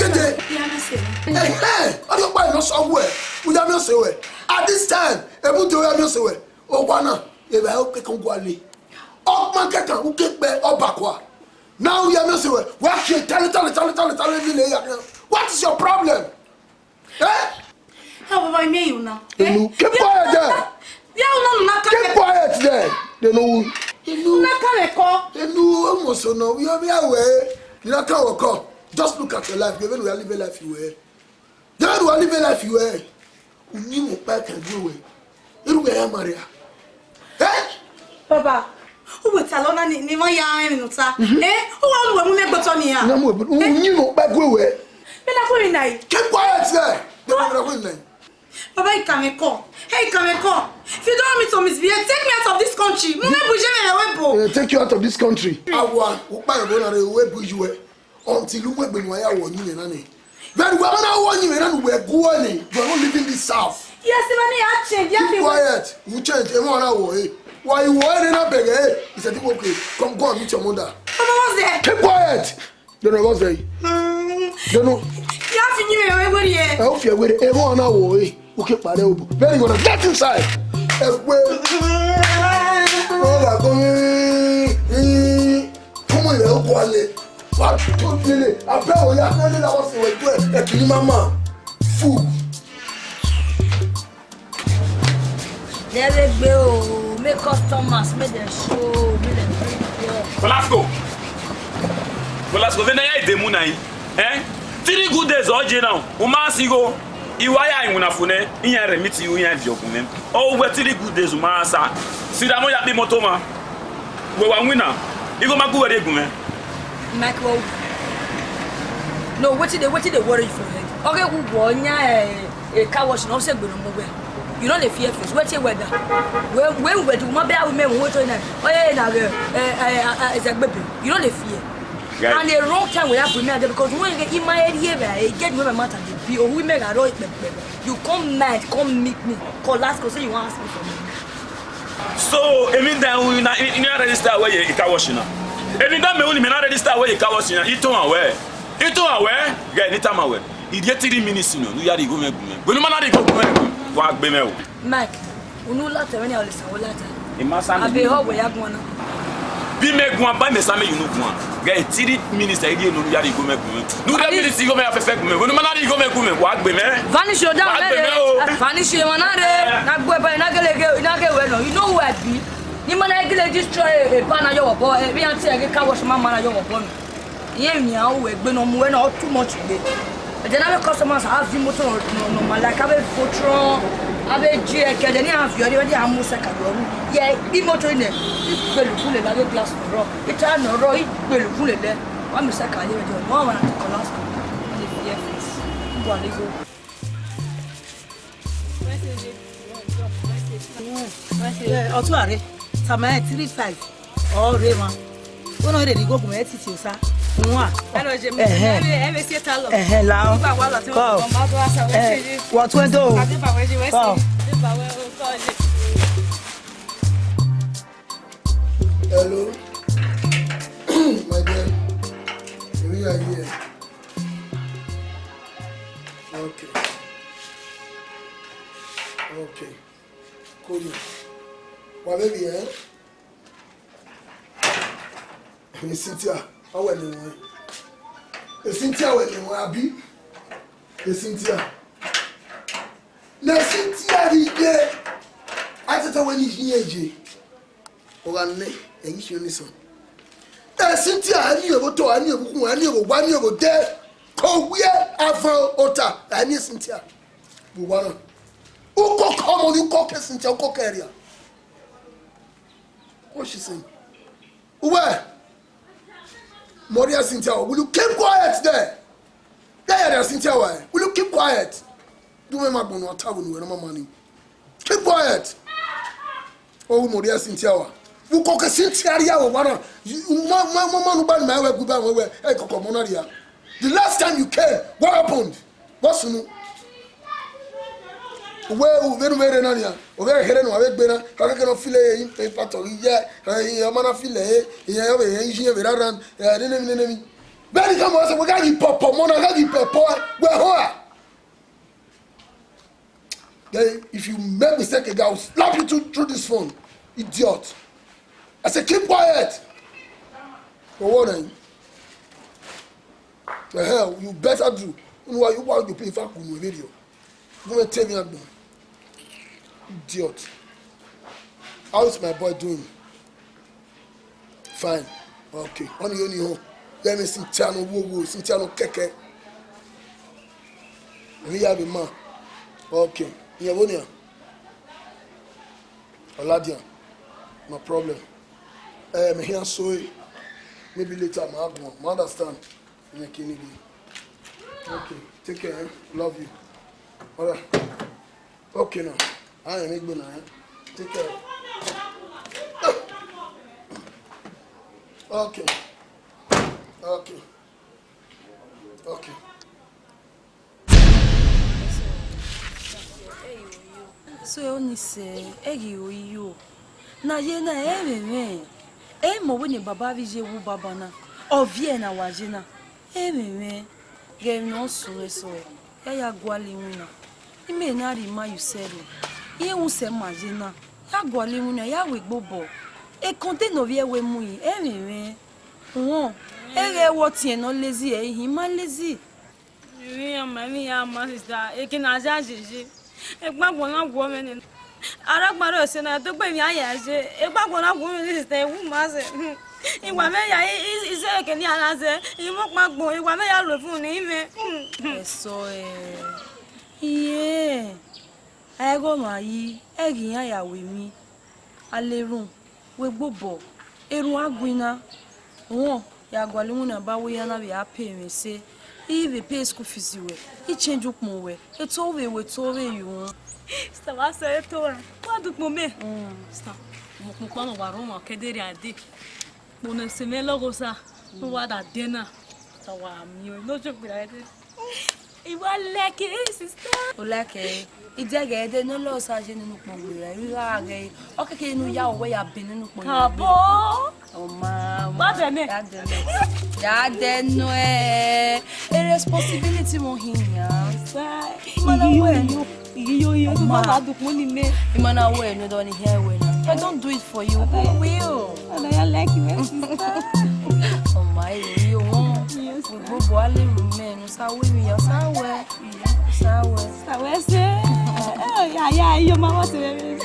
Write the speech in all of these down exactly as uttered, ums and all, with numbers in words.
Hey, hey, ọ rhie ọkpa nọ sọ wẹ, u ya miẹn ọse wẹ. At this time, ebude u ya miẹn ọse wẹ. Owa na, evba ẹre ọ kẹkan gualọ. Ọkpa kẹkan, u ke kpẹ ọba kua. Na u ya miẹn ọse wẹ, wa khian tale, tale, tale, tale, tale, ni le ya khian. What is your problem? Eh? How about me, you now? Enu, keep quiet there. Yeah, you know, not Keep quiet there. They know who. Enu, not come and call. Enu, almost no. We are here. You not come or call. Just look at your life. Given we are living life you were. Given we are living life you were. Unu mo pa kan do we. Iru we ya Maria. Eh? Baba, u wẹ ta lọ na ni, ni ma ya emwi ne u ta. Eh? U wa lu wẹ mu mẹ gbotọ ni ya. Na mu wẹ, u ni mo pa gue wẹ. Me na khuẹrhẹ na yi. Keep quiet there. They want to win. Baba, he can make call. Hey, he can make call. If you don't want me to misbehave, take me out of this country. Mo me buje me we bo. Eh, take you out of this country. Awa, u pa yo na re we bu you. Until u mu egbe ne uwa ya wọ ọyinmwẹ na nẹ. Vbene uwa ma na wọ ọyinmwẹ na ne uwẹ guọ nẹ, you are not leaving this house. Yes, man, I change. Keep quiet. You change. Emọ na wọ e. Wa i wọ e na bẹghe e. He said, "Okay, come go and meet your mother." Papa, what's there? Keep quiet. Don't know what's there. Mm. Don't know. You have to give me a way here. I hope you're with it. Emọ na wọ e. Okay, pare obo. Very good. Get inside. Egbe. Ọmọ rẹ ó kọ alẹ. Wa tó lele. Abẹ́ òun ya lele làwọn sì wẹ̀ tó ẹ̀ ẹ̀ kì í máa mà. Fool. They dey gbe o, make customers, make them show, make them bring there. Velasco. Velasco, vbene ya demu na yi. Eh? Three good days ọ je now. U ma si gho. I wa ya iwinna fo nẹ, iran rẹ meet you, iran viọ gun mwẹ. Ọ wẹ three good days, u ma sa. Sirra mọ ya kpe imoto mwa. Wẹ wa winna. Igho ma gu wẹ rhie gun mwẹ. Mike, well, no, wetin dey, wetin dey worry you for head? Ọ ghe wu wọ yan, eh, eh, car wash na, ọ sẹ egbe ne ọ mu wẹ. You no dey fear face. Wetin wẹ da? Wẹ, wẹ wẹ du, ma bẹ a wu mẹ, wẹ to na. Ọ ye na ghe, eh, eh, eh, eh, ẹzẹ gbebe. You no dey fear. Guys. And a wrong time we have with me and them, because when you get in my area, eh, get where my matter dey be, or we make a roll, you come mad, come meet me, call last call, say you wan ask me for money. So, emi da u na, i, i na register wẹ ye car wash na. Emi da mẹ u ni mẹ na register wẹ ye car wash na. I to wa wẹ. I to wa wẹ. Guy, ni tama wẹ. I rhie three minutes nọ, ne u ya rhie igho mwẹ gu mwẹ. Wẹ ne u ma na rhie igho gu mwẹ, wa gbe mwẹ o. Mike, unu la tẹ mwẹ ni, a lè sanwó lata. I ma sa. Abe họ wẹ ya guan na. Bi mẹ guan, ba mẹ sa mẹ ye unu guan. Guy, three minutes, I rhie nọ, ne u ya rhie igho mwẹ gu mwẹ. Ne u rhie minutes igho mwẹ ya fẹfẹ gu mwẹ. Wẹ ne u ma na rhie igho mwẹ gu mwẹ, wa gbe mwẹ. Vanish o da. Wa gbe mwẹ o. Vanish emwa na rre. Na gbe ba, na gele ge, na gele wẹ nọ. You know who I be? Ni ma na gele destroy e ba na yo wọ bọ. E bi an ti e ge car wash ma ma na yo wọ bọ nọ. Iye mi an wẹ gbe nọ mu wẹ na, ọ too much gbe. Ẹdẹ na vbe customers a vi motor nọ, nọ, nọ ma like, a vbe fo trọn, a vbe ji ẹkẹ, ẹdẹ ni a viọ, ẹdẹ a mu sẹ ka yọ ru. Ye imoto nẹ, igbelu kule la vbe glass nọ rọ, ita nọ rọ, igbelu kule lẹ. Wa mi sẹ ka ye ẹdẹ, wa wa na to collapse. Ni fear face. Gua le go. Yeah, ọtún ààrẹ, tàmá ẹ three five. Ọ rẹ wọn. Ó náà rè ní gbogbo ẹ títí ọ̀sá. Wọn à. Ẹ lọ jẹ mi. Ẹhẹn. Ẹ bẹ sí ẹta lọ. Ẹhẹn, la ọ. Nígbà wà lọ tí wọn kọ máa tó wá sáwọ́ ṣe yé. Wọ́n tún ẹ dó o. Àdébàwẹ́ ṣe wẹ́ sí. Kọ́. Àdébàwẹ́ o kọ́ ṣe. Hello. My dear. Èmi yà yí ẹ. Okay. Okay. Kò yẹ. Wà bẹ́ẹ̀ ẹ? Cynthia, ọ wẹ ni wọn. Cynthia wẹ ni wọn, àbí? Cynthia. Ne Cynthia rhie igbe. A tẹtẹ wẹ ni iye ye. Ọ gha nẹ, ẹyin fi ọni sọn. Cynthia, a ni evo tọ, a ni evo kun, a ni evo wa, a ni evo dẹ. Ko wiẹ avan ota, a ni Cynthia. Vbe uwa na. Ukọ kọ ọmọ ni ukọ ke Cynthia, ukọ ke ẹria. What she saying? Uwẹ, Maria Cynthia, will you keep quiet there? Yeah, yeah, Cynthia, why? Will you keep quiet? Do me my bono, I tell you, no, no, money. Keep quiet. Oh, Maria Cynthia, wa. Ukọ ke Cynthia ria wo wa na. Ma, ma, ma, ma, nu ba ni ma we gu ba we we. Hey, koko mo na ria. The last time you came, what happened? What's new? Uwẹ, uwẹ, uwẹ rẹ na nia. Uwẹ here no, uwẹ gbe na. Ka ke no feel e, e part of ye. E, e, ma na feel e. E, e, e, e, e, e, rara. E, ne, ne, ne, ne. Very come on, we got the pop, pop, man, I got the pop, pop, we hoa. Then if you make mistake again, I'll slap you through, through this phone, idiot. I say keep quiet. For what then? The hell, you better do. You know what you want to pay for good video. Go and tell me about. Idiot. How is my boy doing? Fine. Okay. Oni oni ho. Let me see Tiano wo wo, see Tiano keke. Let me have a man. Okay. Yeah, what yeah? Oladian. No problem. Eh, me here so maybe later, ma go. Ma understand. Make any day. Okay. Take care. Eh? Love you. All right. Okay now. I ain't going now. Eh? Take care. Okay. Okay. Okay. So oni sẹ, ẹ ghi ro iyo. Na ye na ẹ mwẹ mwẹ. Ẹ mọ wẹ ne baba vbe ye wu baba na. Ọ viẹ na wa ye na. Ẹ mwẹ mwẹ. Ghẹ emwi ne ọ sunu eso ẹre, ya ya gualọ iwinna. Imẹ na rhie ima ye usẹ rre. Irẹn usẹ ma ye na. Ya gualọ iwinna, ya wegbe obọ. Ekọnte ne ovbi ẹvbo mu yi, ẹ mwẹ mwẹ. Uhọn, ẹ ghẹ wẹ ọtiẹn ne ọ lazy, ẹ i hin ma lazy. Emwi iran ma, emwi iran ma, sister. Eke ne a ya yeye. Egbe agbọn na guọ mwẹ nẹ. Aragba rre ẹse na, togbe emwi a ya ye. Egbe agbọn na guọ mwẹ nẹ, sister, ewu ma sẹ. I wa mwẹ ya, i, i, i zẹ eke ne iran na zẹ. I mwẹ ọkpa agbọn, i wa mwẹ ya ru evun ne I mwẹ. Ẹsọe. Iye. A i ghe ọmwa yi, ẹ ghi iran ya ru emwi. A le run, wegbe obọ, erhunmwu a gui na. Uhọn, ya gualọ iwinna ba wẹ iran na vbe a pay mwẹ ẹse, I vbe pay school fees ruẹ, I change ukpọn ruẹ, eto vbe ru, eto vbe ru. Sister, wa sẹ eto ra, wa dukpọn mẹ. Mm. Sister, mo kpokpo nọ wa rre ọmwa kẹdẹ rria dee. Kpọnọ ẹse mwẹ lọghọ sa, ne uwa da dẹ na, sister, wa miẹn ọẹn ne ọ jọ gberra dee. I wa like it, sister. U like it? I dẹ ghẹ dẹ ne ọ lọ sa ye nene ukpọn gberra, I gha ghẹ. Ọ keke ne u ya wẹ ya be nene ukpọn gberra. Abo. Ọ ma, ọ ma. Wa dẹ nẹ. Ya dẹ nẹ. Ya dẹ nẹ. A responsibility won't hinder. Sister. Mana wẹ. Iyo, iyo, to baba dukpọn ni mẹ. Imana wẹ no don hear wẹ na. I don't do it for you. Who will? And I like you, my sister. Oh my, you won't. Yes. We go bọ a le ru mẹ, no sa wẹ mi ya, sa wẹ. Sa wẹ. Sa wẹ sẹ. Oh, ya, ya, iyo ma wa sẹ.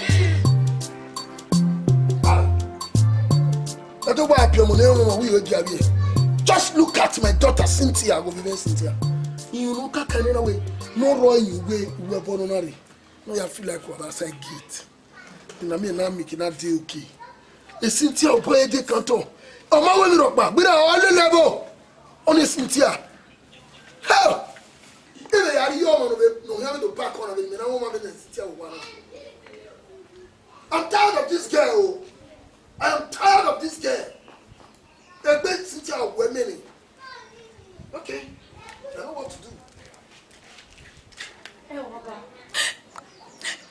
Ẹ tó bá a pè ọmọ ní ọmọ wíwèé di àbí ẹ. Just look at my daughter Cynthia, go be Cynthia. You know, kaka ni na we, no ro you we, we born on. No, you feel like what I said, gate. Na me na me kina dey okay. E Cynthia obo e dey kanto. Ọmọ wẹ mi rọkpa, gbera ọ le level. Oni Cynthia. Hell! Ẹ vbe ya rhie ọmọ ne ọ vbe, ne ọ khian vbe do back on vbe mẹ na wẹ ọmọ vbe ne Cynthia vbe owa na. I'm tired of this girl o. I am tired of this girl. Egbe Cynthia wẹ mẹ ni. Okay. I know what to do.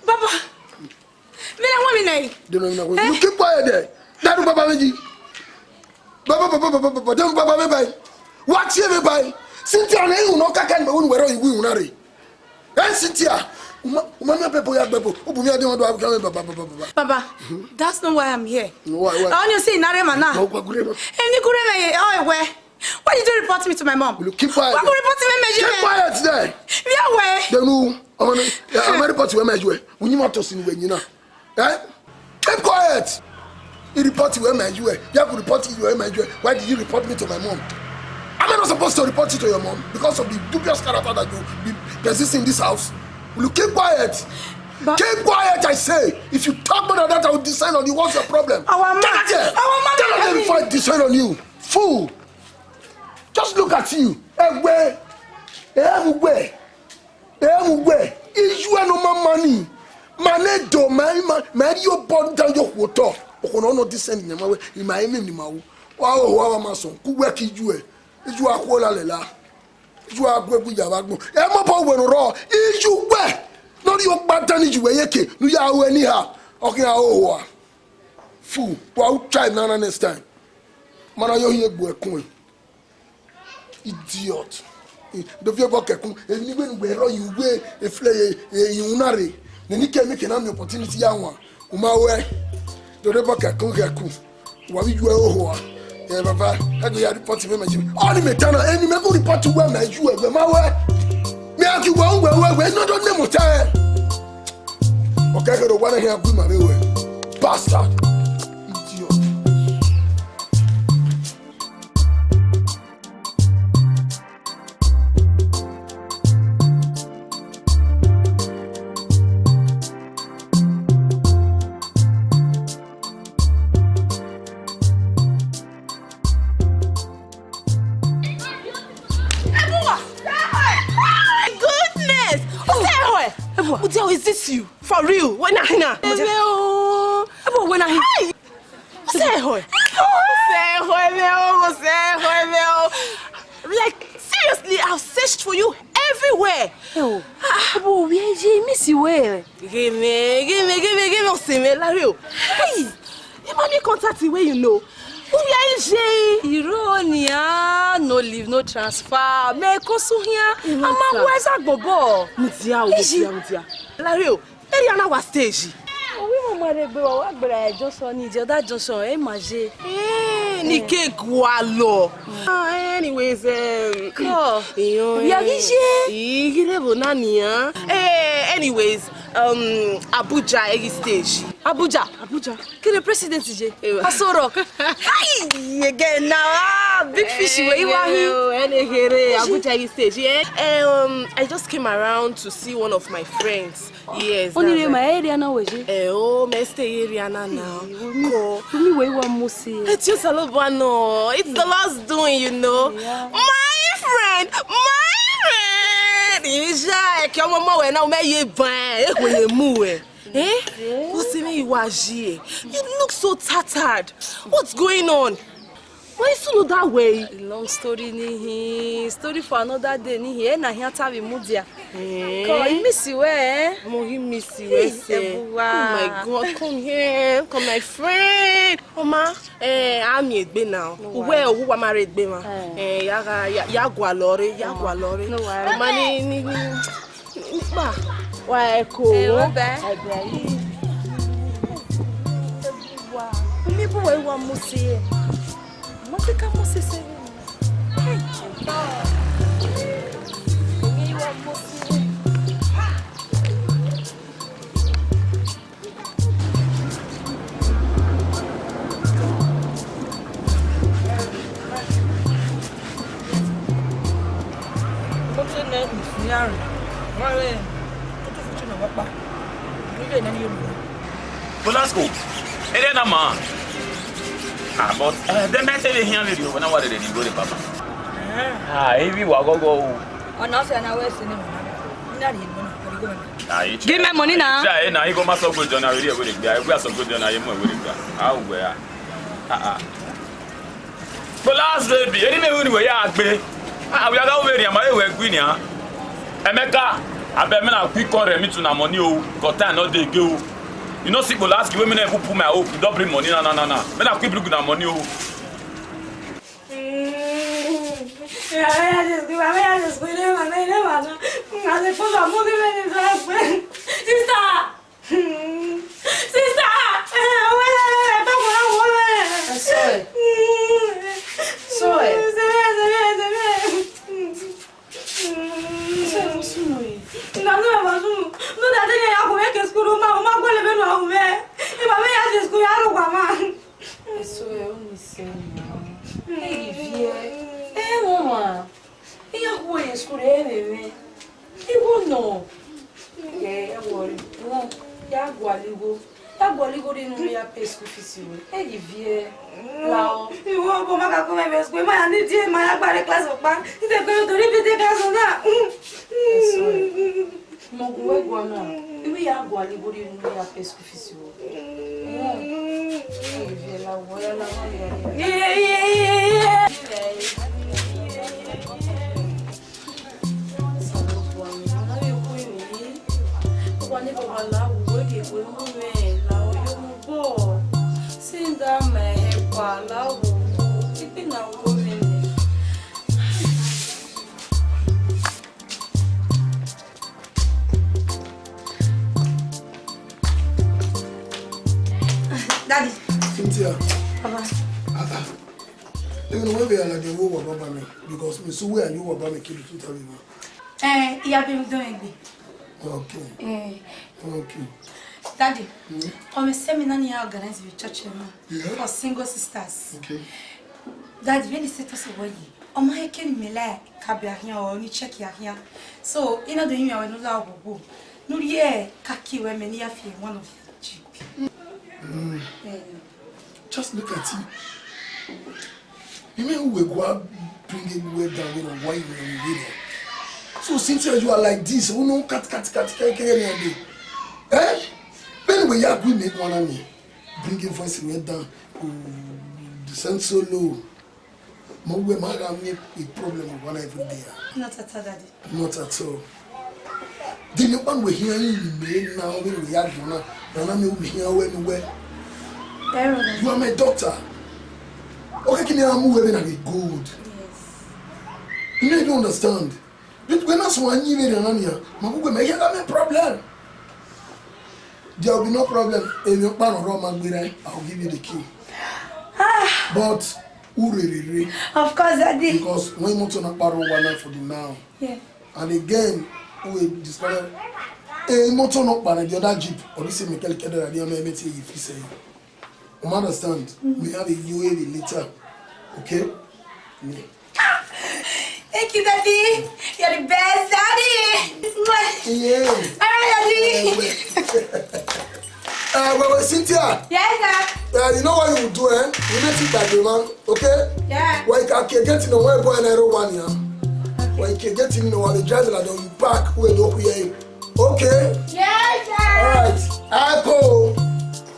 Baba, mẹ na wan mi nẹ. Deno na we. You keep quiet there. Danu baba meji. Baba, baba, baba, baba, danu baba me bai. Wa tie me bai. Cynthia na iwu no kaka ni me wunu wẹrẹ iwu iwu na re. Eh, Cynthia. Uma, uma mi abebo ya gbebo. Obu mi ade wan do abuka me baba, baba, baba. Baba, that's not why I'm here. No, why, why? I want you see Narema now. No, kwa gure ma. Eni gure me, oh, where? Why did you report me to my mom? Will you keep quiet? Why would you report me, Mejuwe? Keep quiet there. Where, where? Then who? Ọmọ ni, yeah, ọmọ report wẹ Mejuwe. Who you want to see wẹ nyina? Eh? Keep quiet. He report wẹ Mejuwe. Yeah, could report you wẹ Mejuwe. Why did you report me to my mom? Am I not supposed to report you to your mom because of the dubious character that you be persisting in this house? Will you keep quiet? Keep quiet, I say. If you talk more than that, I will descend on you. What's your problem? Our mom. Get out here. Our mom. Get out here before I descend on you. Fool. Just look at you. Egbe. Egbe. Egbe. Iju ẹnọ ma ma ni. Ma ne do ma ma ma ri obọ da yo khuotọ. Okhuo nọ nọ descend ne ma wẹ, I ma eme ni ma wu. Wa ho wa ma sọn. Ku wẹ ke iju ẹ. Iju a khuo la lẹ la. Iju a gu egbe ya vbe agbọn. Ẹ mọ bọ wẹ nọ rọ. Iju wẹ. Nọ ri okpa dan ni iju wẹ ye ke. Nu ya ru ẹ ni ha. Ọ khian ho wa. Fool. Wa u try nana next time. Ma na yo hin egbe ẹkun. Idiot. Eh, do viọ obọ kẹkun, emwi ne I wẹ ne uwẹ rrọọ ye uwu eflẹ, eh, eh, iwinna rre. Ne I ke miẹn ke na miẹn opportunity ya wan. U ma wẹ. Do rhie obọ kẹkun kẹkun. Wa vbe yu ẹre oho a. Eh, baba, ẹgbẹ ya report mẹ, mẹ ji. Ọni mẹ ta na, eni mẹ ko report wẹ mẹ yu ẹre, wẹ ma wẹ. Mẹ a ki wẹ, wẹ, wẹ, wẹ, no do ne mo ta ẹ. Okẹ kherhe owa na khian gu ima vbe wẹ. Bastard. Idiot. Ebuwa! My goodness! Ose ehoe! Ebuwa! Udia, is this you? For real? Wena hina? Ebe o! Ebuwa, wena hina? Hey! Ose ehoe! Ose ehoe, ebe o! Ose ehoe, ebe o! Like, seriously, I've searched for you everywhere. Ebuwa, where ye? I miss you well. Ghe mẹ, ghe mẹ, ghe mẹ, ghe mẹ, ọse mwẹ, larre o. Hey! Ima miẹn contact wẹ, you know. Uwẹ i je. Iro nia, no leave, no transfer. Mẹ ko su hian. Ama wẹ za gbọbọ. Mudia o, mudia, mudia. Larre o. Area na wa stage. Owi mo ma regbe wa, wa gbera junction ni, the other junction, e ma je. Eh, ni ke gualọ. Ah, anyways, um, Ko. Iyo, we are eh, here. Igi re bo na nia. Eh, anyways, um, Abuja, Egi stage. Abuja. Abuja. Kí ni president ṣe? Ewa. Aso Rock. Hi, again now. Ah, big fish wey you are here. Ẹni here, Abuja Egi stage. Yeah. Um, I just came around to see one of my friends. Yes. Only that's my area now, we. Eh, oh, me stay area now now. Ko. Mi wey wa mo si. It's just a little one, no. It's the Lord's doing, you know. Yeah. My friend, my friend. Ija, e ke ọmọ ọmọ we na, me ye ban, e ko ye mu we. Eh? What's the name you are here? You look so tattered. What's going on? Why you look that way? Long story ni hi, story for another day ni hi. E na hian ta vbe mudia. Eh? Ko, I miss you, eh? Mo he miss you, eh, sir. Ebuwa. Oh my God, come here, come my friend. Oma, eh, I'm here egbe now. Uwe, uwe wa ma re egbe ma. Eh, ya ga, ya, ya gualọ re, ya gualọ re. No worry. Oma ni, ni, ni. Nípa wa ẹ ko. Ẹ, wọ́n bẹ. Ẹgbẹ́ yìí. Wa, mi bu wẹ̀ wá mo se ẹ̀. Mo ti ká mo se se. Hey, mi wá mo se ẹ̀. Bolasco, ere na ma. Ah, but, eh, dem might say they hear me, when I wanted to go to Papa. Ah, heavy wa go go. Ọna ọsẹ na wẹ ẹse ne mama. Nna rhie nọ na, ọrigho na. Give me money now. Ja, e na, i go ma sọ gbe jọ na, wẹ rhie wẹ gbe. Wẹ sọ gbe jọ na, ye mu wẹ gbe. A wẹ a. Ah, ah. But last baby, eni me ru ni wẹ ya gbe. Ah, we aga wẹ rhie ma, e wẹ gbe ni a. Emeka, abeg, me na quick call Remi to na money o, 'cause time no dey again o. You know, see, but last week, when me na even put my hope, you don't bring money, na, na, na, na. Me na quick bring na money o. Sister! Sister! Eh, wait, wait, wait, wait, wait. Sorry. Sorry. Sorry, what's wrong? Nga no, what's wrong? No, that day, I go make a school, ma, ma, go live in a home. If I may ask school, I don't want man. Eso ẹ, ọ ni sẹ nọ. Ẹ, ivie. Ẹ, mama. Iran khuẹ ye school rẹ vbe mwẹ. Igho nọ. Ẹ, ẹ worry. Wọn ya gualọ igho. Ya gualọ igho rhie ne u ya pay school fees ruẹ. Ẹ, ivie. Lao. Igho ọbọ ma ka kọ mwẹ vbe school. Ma ya ni die, ma ya gba rre class ọkpa. Ite gbe to ni bi de class na. Eso ẹ. Mẹ gu wẹ guan na, I wẹ ya gualọ igho rhie ne u ya pay school fees ruẹ. Cynthia. Baba. Ah, ah. Even when we are like the whole Wabama, because me so where you Wabama kill two thousand. Eh, iya be mi don egbe. Okay. Eh. Okay. Daddy, Hmm? Come send me nani ya organize with church, eh, ma. Yeah. For single sisters. Okay. Daddy, when they set us away, ọmọ he keni me like ka bia here or ni check ya here. So, you know the email we no la obobo. No ye ka ki we me ni ya fi one of the cheek. Mm. Eh. Just look at you. You mean who will go out bring it well down, you know, why you will be there? So Cynthia, you are like this, you know, cut, cut, cut, cut, cut, cut, cut, eh? When we are going make one of me, bring your voice well down, oh, the sound so low. Ma we ma have me a problem with one every day. Not at all, Daddy. Not at all. The new one we hear you me now, we we are gonna, and I mean we hear when we. Aaron. You are my doctor. Okay, can you move when I get good? Yes. You don't understand. But when I saw you, we are not here. Ma we may have a problem. There will be no problem. If you pan around my way, I'll give you the key. But who really? Of course, Daddy. Because when you turn a paro one for the now. Yeah. And again, we discover a motor not by the other jeep, or this is Michael Kedra, the M M T if he say. You understand? We have a U A V later. Okay? Yeah. Thank you, Daddy. You're the best, Daddy. Mwah. Yeah. All right, Daddy. Uh, well, well, Cynthia. Yes, sir. Uh, you know what you do, eh? You need to take that, man. Okay? Yeah. Why you can't get in the way, boy, and I don't want you. Why you can't get in the way, the driver, like, you park, we don't hear you. Okay? Yes, sir. All right. I go.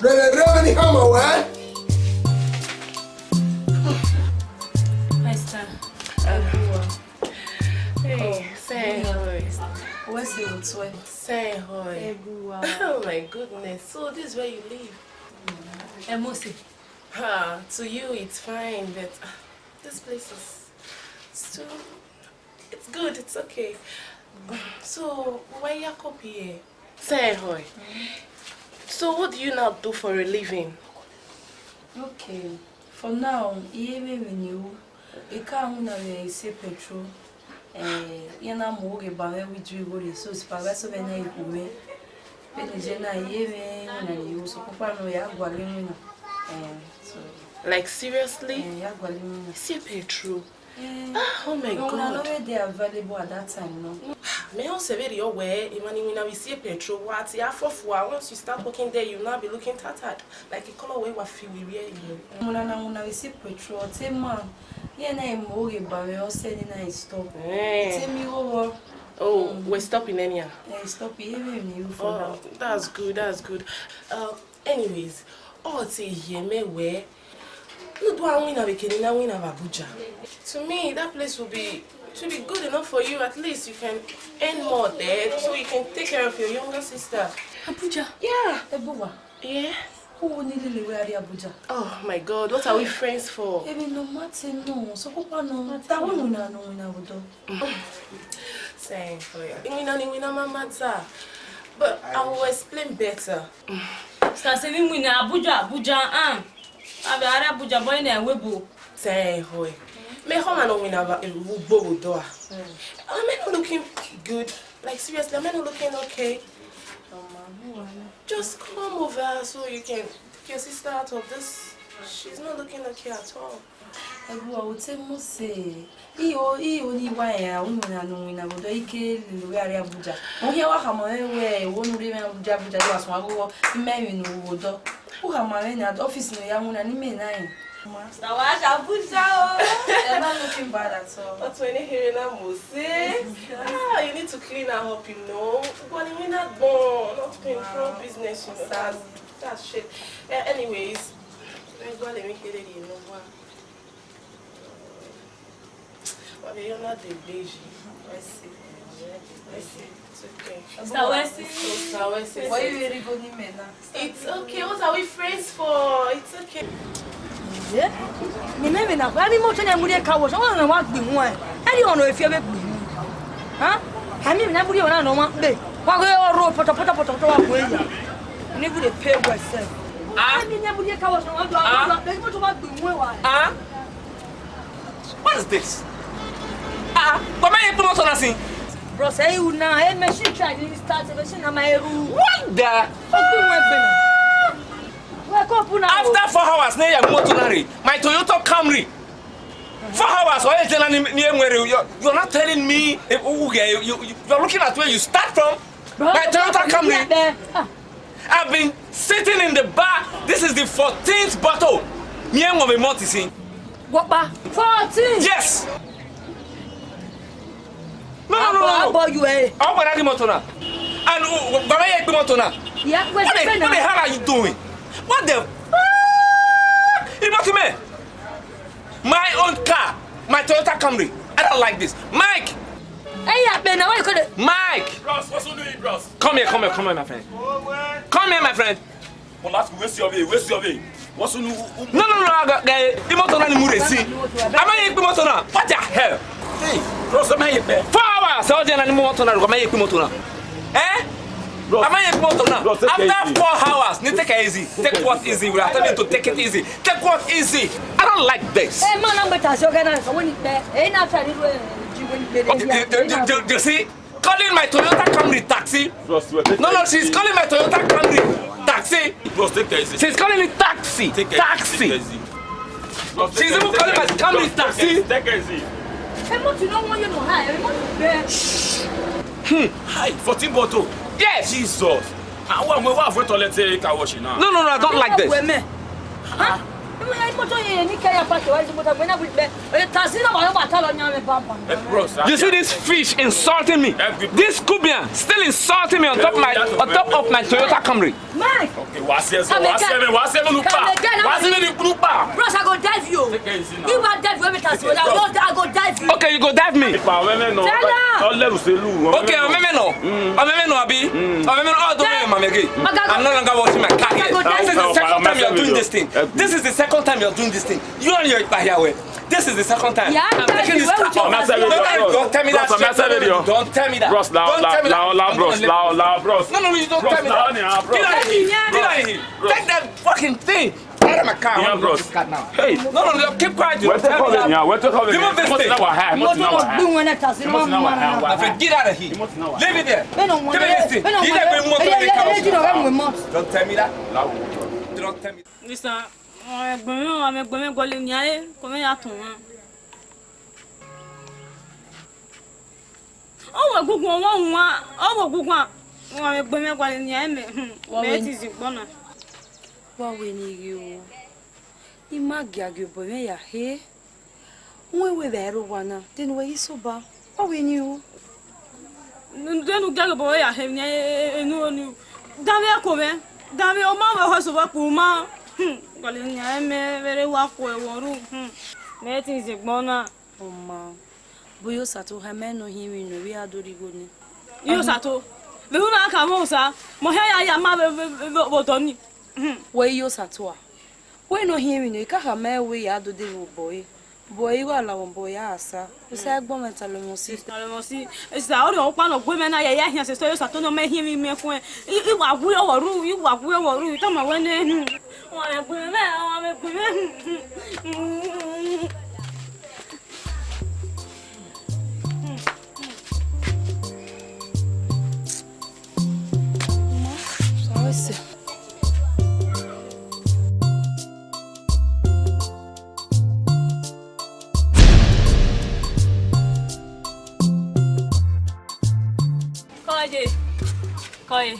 Ready, ready, hammer, eh? Esther. Hey, say hi. Where's the twelve? Say hi. Oh my goodness. So this is where you live? Emosi. Ha, to you it's fine, but ah, this place is still, it's good, it's okay. So, why you copy here? Say hi. So, what do you now do for a living? Okay, for now, I ye vbe emwi ne I ru, I ka winna vbe ise petrol. Eh, iran na mu oghe ba mwẹ wẹ I do igho rre, so supervisor mwẹ na i gu mwẹ. Vbene I ye na, I ye mwẹ iwinna ne I ru, sokpan ọkpa nọ, I ya gualọ iwinna. Eh, so. Like, seriously? Eh, I ya gualọ iwinna. Ise petrol? Eh, ah, oh my God. Iwinna nọ vbe dey available at that time, no? Mẹ họn sẹ vberriọ wẹẹ, emwa ni winna vbe ise petrol, wa te a fọfua, once you start working there, you now be looking tattered. Like a color where you feel we wear you. Iwinna na winna vbe ise petrol, ọ te ma, iran na i mu oghe ba mwẹ, ọ sẹ ne I na i stop. Eh. Te mi ghọghọ. Oh, we stop in any. Eh, stop, I ye vbe emwi ne I ru for now. Oh, that's good, that's good. Uh, anyways, ọ te ye mẹ wẹẹ, ne u do winna vbe eke ne I na winna vbe Abuja. To me, that place will be, it will be good enough for you. At least you can earn more there, so you can take care of your younger sister. Abuja? Yeah. Ebuwa. Yeah. Who will need to live where Abuja? Oh my God, what are we friends for? Even no matter no, so who no? That one we na no we na go do. Say hi. Iwinna ni iwinna ma matter. But I will explain better. Sir, say we winna Abuja, Abuja, ah. Abi ara Abuja, boy, na we bo. Say hi. Me come and winna ugbo do. Am I not looking good? Like, seriously, am I not looking okay? Just come over so you can take your sister out of this. She's not looking okay at all. Ebuwa, u te mu sẹ, I ho, I ho ni wa ya, unu na nu wina, but I ke lele wẹ a rre Abuja. Ọ khian wa khama mwẹ wẹ, I ho ne u rre mwẹ Abuja, Abuja, do wa suẹn aghọghọ, I ma emwi ne u ru odọ. U khama mwẹ ne office ne ọ ya winna ne imẹ na rẹn. Sir, wa sha Abuja o. You're not looking bad at all. Ọtẹn ne here na mo se. Ah, you need to clean her up, you know. But you mean that bone, not to control business, you know. That's, that's shit. Eh, anyways, let me go, let me get it, you know, wa. Wa vbe ye na degbe yi. Wesley. Wesley. It's okay. Sir Wesley. Sir Wesley. Why you really go ni me na? It's okay. What are we friends for? It's okay. Yeah. Ni me me na kwa ni mo tene mu re ka wo so wa wa gbi hu ai. Eri ono efi ebe gbi. Ha? Ami me na buri ona no wa pe. Wa go ro poto poto poto poto wa go ya. You need to pay yourself. Ah. Ẹ ni ẹ mu ye car wash na, wa do, wa do, ẹ ni moto ma gbe mu wa. Ah. What is this? Ah, wa ma ye kpe moto na sin. Bros, ẹ i ru na, ẹ machine try ni start, machine na ma eru. What the? Open one egbe na. Wake up now. After four hours, ne ya moto na re. My Toyota Camry. Four hours, or eight, and you, you, you are not telling me, eh, who, eh, you, you, you are looking at where you start from. Bro, my Toyota Camry. Ah. I've been sitting in the bar. This is the fourteenth bottle. Me and one month is in. What bar? Fourteen. Yes. No, no, no, no, no. Abo, abo, you, eh. I want to motor now. And, uh, Baba, you motor now. Yeah, what the, what the hell are you doing? What the fuck? You motor me? My own car, my Toyota Camry. I don't like this. Mike! Hey, yeah, Ben, why you call it? Mike! Bros, what's on you, bros? Come here, come here, come here, my friend. Come here, my friend. But last week, where's your way? Where's your way? What's on you? No, no, no, I got, eh, imoto na ni mu re si. Am I in motor now? What the hell? Hey, bros, am I in? Four hours, all day na ni motor na, am I in motor now? Eh? Bros. Am I in motor now? Bros, take it easy. After four hours, ni take it easy. Take what easy? We are telling you to take it easy. Take what easy? I don't like this. Ẹ ma na gbeta si ọgẹ na, sọ wẹ ni pẹ. Ẹ na fẹ ni ru ẹ, ji wẹ ni pẹ. You, you, you, you, you see? Calling my Toyota Camry taxi. Bros, take it easy. No, no, she's calling my Toyota Camry taxi. Bros, take it easy. She's calling it taxi. Take it easy. Taxi. Take it easy. Bros, take it easy. She's even calling my Camry taxi. Take it easy. Ẹ mọ ti lọ wọn yóò nọ ha, ẹ mọ ti bẹ. Hmm. Hi, fourteen bottle. Yes. Jesus. Ah, wa, wa, wa, avoid toilet, eh, car wash now. No, no, no, I don't like this. Ẹ wẹ mẹ. Ha? Ẹ mọ ya imoto ye ni kẹ ya park wa imoto, wẹ na bi bẹ. Ẹ, taxi na wa yo ba ta lọ yan mẹ bamba. Eh, bros, ah, you see this fish insulting me? Eh, good. This Cuban still insulting me on top my, on top of my Toyota Camry. Mike. Okay, wa si ẹsẹ, wa si ẹmẹ, wa si ẹmẹ nupa. Wa si ẹmẹ nupa. Bros, I go dive you. Take it easy now. If I dive you, every time, I go, I go dive you. Okay, you go dive me. Ipa, ọmọ ẹmẹ nọ. Tell her. Ọlẹ uselu. Okay, ọmọ ẹmẹ nọ. Mm. Ọmọ ẹmẹ nọ, abi? Mm. Ọmọ ẹmẹ nọ, ọdọ mẹ, mama, again. I'm no longer washing my car here. I go dive you. This is the second time you are doing this thing. This is the second time you are doing this thing. You and your Ipa here, well. This is the second time. Yeah, I'm taking this car off. Don't tell me that. Don't tell me that. Bros, la, la, la, bros, la, la, bros. No, no, no, you don't tell me that. Get out of here. Get out of here. Take that fucking thing out of my car. Yeah, bros. This car now. Hey. No, no, no, keep quiet. Where the hell is it? Remove this thing. Get out of here. Leave it there. Give me this thing. Don't tell me that. Don't tell me. Mister, ọmọ ẹgbọn mwẹ, ọmọ ẹgbọn mwẹ gualọ eni ẹre, kọ mwẹ ya tọn wan. Ọ wẹ guguan, ọ wẹ wan, ọ wẹ guguan. Ọmọ ẹgbọn mwẹ gualọ eni ẹre mẹ, hmm, mẹ te zin gbọ na. Wa wẹ ne I ghe o. I ma giagia obọ mwẹ ya he. Uwẹ wẹ vbe ẹre owa na, de ne uwẹ ghi sẹ Oba, ọ wẹ eni ru. De ne u gie obọ ya hẹ emwi enu oni ru. Danmwẹ ẹko mwẹ, danmwẹ ọ ma mwẹ ọhọ eso vbe kpuru ma. Hmm, gualọ eni ẹre mẹ vbe rre wa khuẹ vbe ọ ru. Hmm, mẹ te zin gbọ na. Ọ ma, bu ye Osato, khama ẹn ne ọ hin emwi ne ovbi a do rhie igho ni. Iye Osato, vbe unu a ka mwẹ Osa, mẹ ọ hia ya ya ma vbe, vbe, vbe, vbe odọ ni. Hmm. Wẹ iye Osato a? Wẹ ne ọ hin emwi ne ọ ka khama ẹn wẹ ya do de vbe obọ ẹre. Obọ ẹre igho a la vbe obọ ya sa. Osa ẹgbọn mwẹ ta lọ mọ si. Ta lọ mọ si. Esa, ọrọre ọkpa ne ọ gu mwẹ na ya, ya khian sẹsẹ, Osato ne ọ ma hin emwi miẹn khuẹn. I, I wa gu ọghọ ru, I wa gu ọghọ ru, I tama wẹ nẹ. Hmm. Ọ ma vbe gbe mwẹ, ọ ma vbe gbe mwẹ. Hmm. Kọe. Kọe.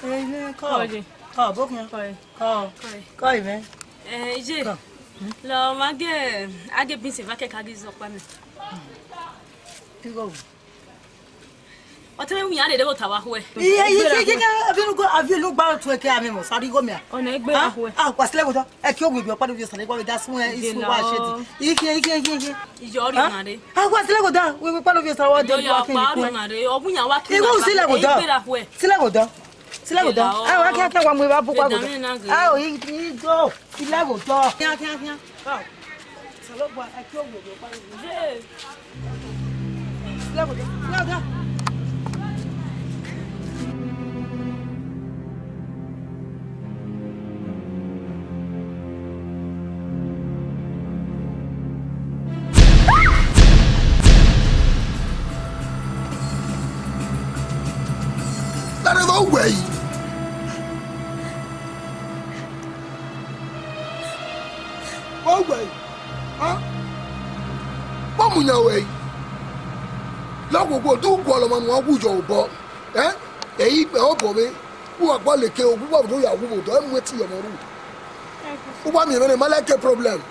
Kọe. Kọe. Kọe, bọkhian. Kọe. Kọe. Kọe. Kọe, mẹ. Eh, iye. Kọe. Lọ, ma gie, a gie beans eva kẹka ghi zẹ ọkpa mẹ. Igho. Ọ te mwẹ iran dede vbe ota vbe akhuẹ. Iye, iye, iye, iye, avie unu gba tuẹ ke amẹ mọ, sari igho mẹ a. Ọna egbe akhuẹ. Ah, wa sẹlẹ ghodọ. Ẹ ke owe gbe ọkpa do viọ Osa ne wa vbe da sun ẹ, isun wa shedi. Ikhian, ikhian, ikhian, ikhian. Iye ọrọre ọna re. Ah, wa sẹlẹ ghodọ. Wẹ ọkpa do viọ Osa wa de. Iye ọkpa ọrọre ọna re. Ọ bu iran wa ke. Igho sẹlẹ ghodọ. Sẹlẹ ghodọ. Sila go down. Awa kia kia wa mu eva bu kwa go down. Awa i i do. Sila go down. Kia kia kia. Awa. Sala gba, ẹ kẹ owe do pa. Sila go down. Sila go down. Wẹ yi. Ọ wẹ yi. Ha? Vbọ mu yan wẹ yi? Lọghogho, do u gualọ ọmwa ne uwa wu yọ obọ. Ẹ? Ẹ i gbe obọ vbe. U wa gua leke, u wa do ya wu vbe odọ, ẹ mu ẹtin ye ọmwa ru. U wa miẹn mwẹ ne ma like problem.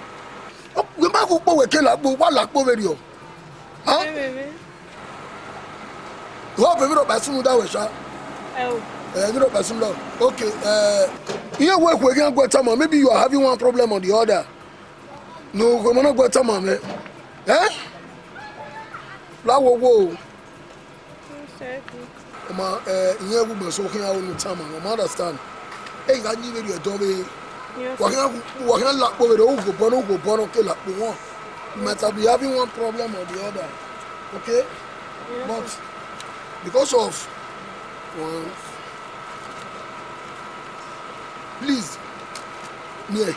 Wẹ ma gu ukpo wẹ ke la kpo, wa la kpo vberriọ. Ha? Hope emwi rhọkpa sunu da wẹ sha. Ẹ, emwi rhọkpa sunu da. Okay, eh, iye wẹ khuẹ khian guẹ tama, maybe you are having one problem or the other. No, khuẹ ma na guẹ tama mwẹ. Eh? La wo wo. Ọ ma, eh, iye wu mẹ so khian unu tama, ọ ma understand. Ẹ gha yin vberriọ ẹdẹ ọvbehe. Wa khian, wa khian la kpo vberriọ, u gu obọ nọ, u gu obọ nọ, ke la kpo wọn. You might have been having one problem or the other. Okay? But because of one, please, yeah,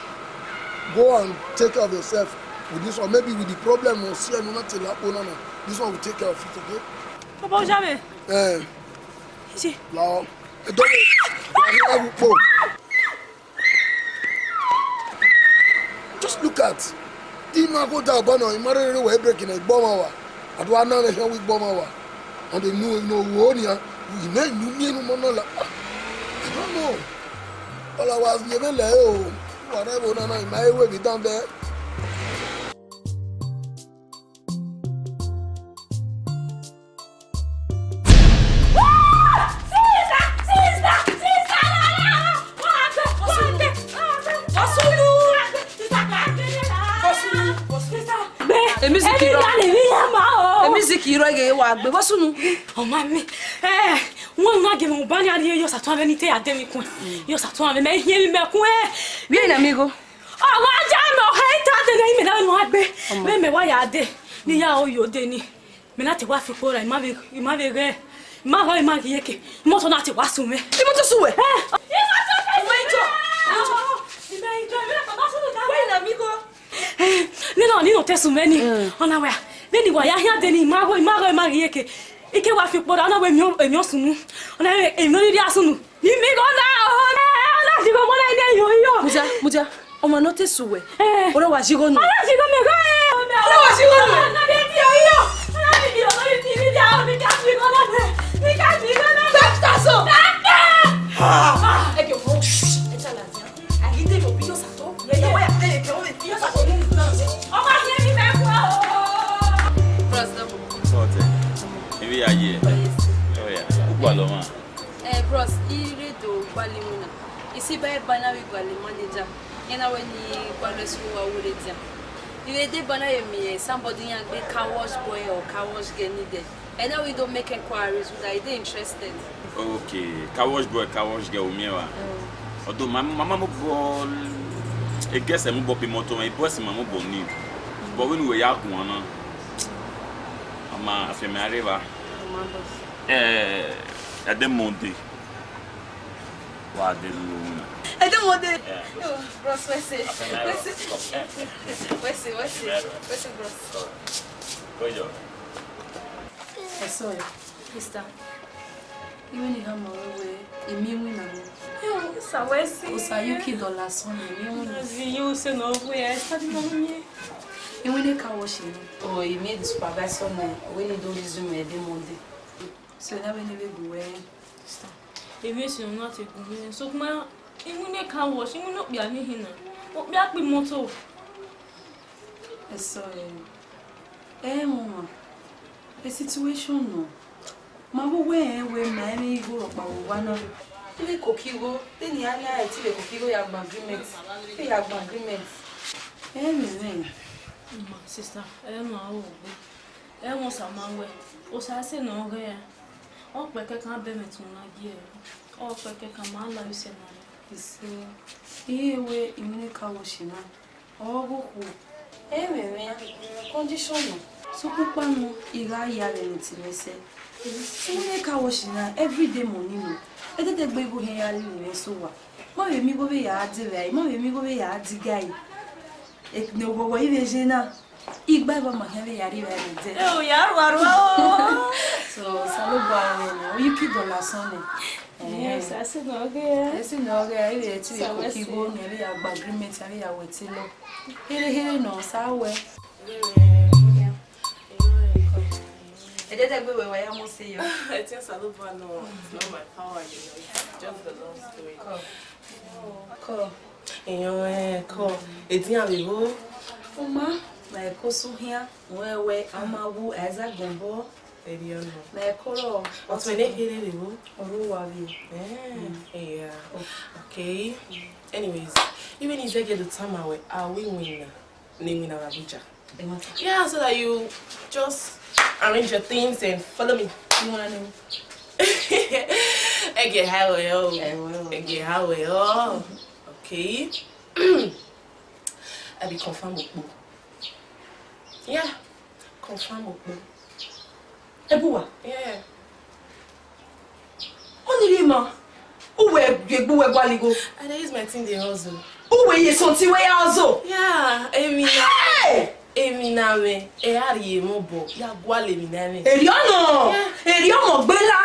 go and take care of yourself with this one. Maybe with the problem, or see, no, not till this one will take care of it, okay? Baba, u ya mwẹ. Eh. Ṣe. Lao. Ẹ dọghe. Wa ni awu kpo. Just look at. Di ma go da obọ nọ, ima rere wẹ break na igbọmwa wa. Adu ana ne khian wi igbọmwa wa. And they know no wo ni a. Ime nu mi enu mo no la. I don't know. All I was living like, oh, whatever, no, no, in my way, we done there. Emiziki rọ, emiziki rọ ghe wa gbe vbọ sunu. Ọ ma mi, eh, wọn na gbe mu ba ni a rhie yọ sa tọn avbe ni te ya de mi kun. Yọ sa tọn avbe mẹ hiẹn mi mẹ kun, eh. Vbe na mi gho. Ọ wa ja mẹ, ọ khẹ ta de ne imẹ na nu agbe. Vbe mẹ wa ya de, ni ya o yo de ni. Mẹ na te wa fi ukpo ra, ima vbe, ima vbe ghẹ, ima ghọ, ima ghi eke, imoto na te wa sun mwẹ. Imoto sun wẹ? Eh. Imoto, imoto, imoto. Wẹ na mi gho. Eh, nene ọni nọ te sun mwẹ ni. Mm. Ọ na wẹ, vbene wa ya khian de ni, ima ghọ, ima ghọ, ima ghi eke. Ike wa fi ukpo ra, ọ na wẹ emiọ, emiọ sunu. Ọ na wẹ emiọ rhirhi a sunu. Ni mi gho na, ọ na, ọ na zigho mọ na ine yo yo. Mudia, mudia, ọmwa ne ọ te su wẹ. Eh. Ọ na wa zigho nu. Ọ na zigho mẹ gho, eh. Ọ na wa zigho nu. Ọ na de ti yo yo. Ọ na de ti yo, ọ na de ti yo, mi ka zigho na. Mi ka zigho na. Doctor so. Doctor. Ah, ẹ jọ̀ọ́. Ẹ ta la dia. Ayi de yo bi yo sa to. Ye ye wa ya te ke o bi yo sa to. Ọmọ yẹn ni mẹ kú o. Bros, double. Sọtẹ. Ebi ya ye. Oya. Ugbo alọ ma. Eh, bros, I rre do gualọ iwinna. I si ba eba na vbe gualọ manager. Iran na wẹ ne I gualọ ẹse uwa wẹ rre dia. I vbe deba na ye miẹn somebody iran gbe car wash boy or car wash girl ni dẹ. Ẹ na wẹ I do make enquiries, whether I dey interested. Okay, car wash boy, car wash girl, u miẹn wa. Mm. Although my mama mo ball, I guess I mo ball pe motor, my boss ma mo ball need. But when we ya guan na, ama afẹ mẹ areva. Ama boss. Eh, ẹ de Monday. Wa de lu na. Ẹ de Monday. Yeah. Oh, bros, wẹ se? Wẹ se? Wẹ se, wẹ se? Wẹ se, bros? Go, yo. Ẹ sọe, sister. Iwinna I khama ruẹ wẹ, I miẹn iwinna mwẹ. Yo, Osa, wẹ se? Osa, you kid ọla sọn, I miẹn iwinna. Azi, you say no, wẹ, I study no miẹn. Iwinna car wash ni. Oh, I miẹn the supervisor nẹ, wẹ ne I do resume every Monday. So, that way, ne vbe gu wẹ. Sister, emwi esi ne ọ na te gu mwẹ, sokpan iwinna car wash, iwinna okpia ni hin na, okpia kpe imoto. Ẹ sọe, ẹ, ẹ mwẹ ọmwa, ẹ situation nọ, ma vbe uwẹ rẹn wẹ ma rẹn igho rhọkpa vbe owa na. I vbe koko igho, te ne I ya na ẹre, te I vbe koko igho ya gba agreement, te I ya gba agreement. Ẹ mwẹ rẹn. Ma, sister, ẹ ma ro gbe. Ẹ mwẹ Osa ma wẹ, Osa ẹse ne ọ ghẹ ra. Ọ kpẹkẹ kan bẹ mwẹ tọn na gie. Ọ kpẹkẹ kan ma la use na. Ise, iye wẹ iwinna car wash na, ọ ghe okhuo. Ẹ mwẹ mwẹ condition nọ. Sokpan ukpanu, I gha ya vbe ne ti mwẹ sẹ. Iwinna car wash na, everyday money nọ. Ẹdẹdẹgbe igho hẹn ya rhie mwẹ sẹ owa. Ma vbe miẹn igho vbe ya de vbe a, ma vbe miẹn igho vbe ya de igari. Ekene oghọghọ I vbe je na, igba vbe ma hẹn vbe ya rri vbe ẹdẹ. Ẹ o, ya rua rua o. So, Osanobua rẹn nẹ, ọ ye ki dọlọ asọn nẹ. Yes, I see no okay. I see no okay. I really see the cookie go. I really agba agreement. I really wait till. Here, here, no, sir, where? Ẹ jẹ́ jẹ́ gbé wẹ̀wẹ̀ ya mo see you. Ẹ ti ń sàlùbọ̀ náà, it's not my power, you know. It's just the Lord's doing. Come. Come. Èèyàn ẹ kọ, èdè àwẹ̀ wo? Uma, na ẹko sọ hian, wẹ wẹ, a ma wu, ẹza gbọ̀ngbọ̀. Ẹ̀rí ọ̀nà. Na ẹko rọ. Ọ̀tún ẹ̀ ní kéré rè wo? Ọ̀rọ̀ wà bí. Eh, yeah. Okay. Anyways, even if I get the time, I will, I will win. Name in Abuja. Yeah, so that you just arrange your things and follow me. You wanna know? Ege how well. Ege how well. Okay. I be confirm Okpo. Yeah, confirm Okpo. Ebuwa. Yeah. Onirima, uwẹ ye egbe uwẹ gualọ igho. I dey use my thing dey hustle. Uwẹ ye something wẹ ya hustle. Yeah, Emina. Hey! Emina mwẹ, ẹ a rhie emọ bọ, ya gualọ Emina mwẹ. Erriọ nọ, erriọ mọ gbe la.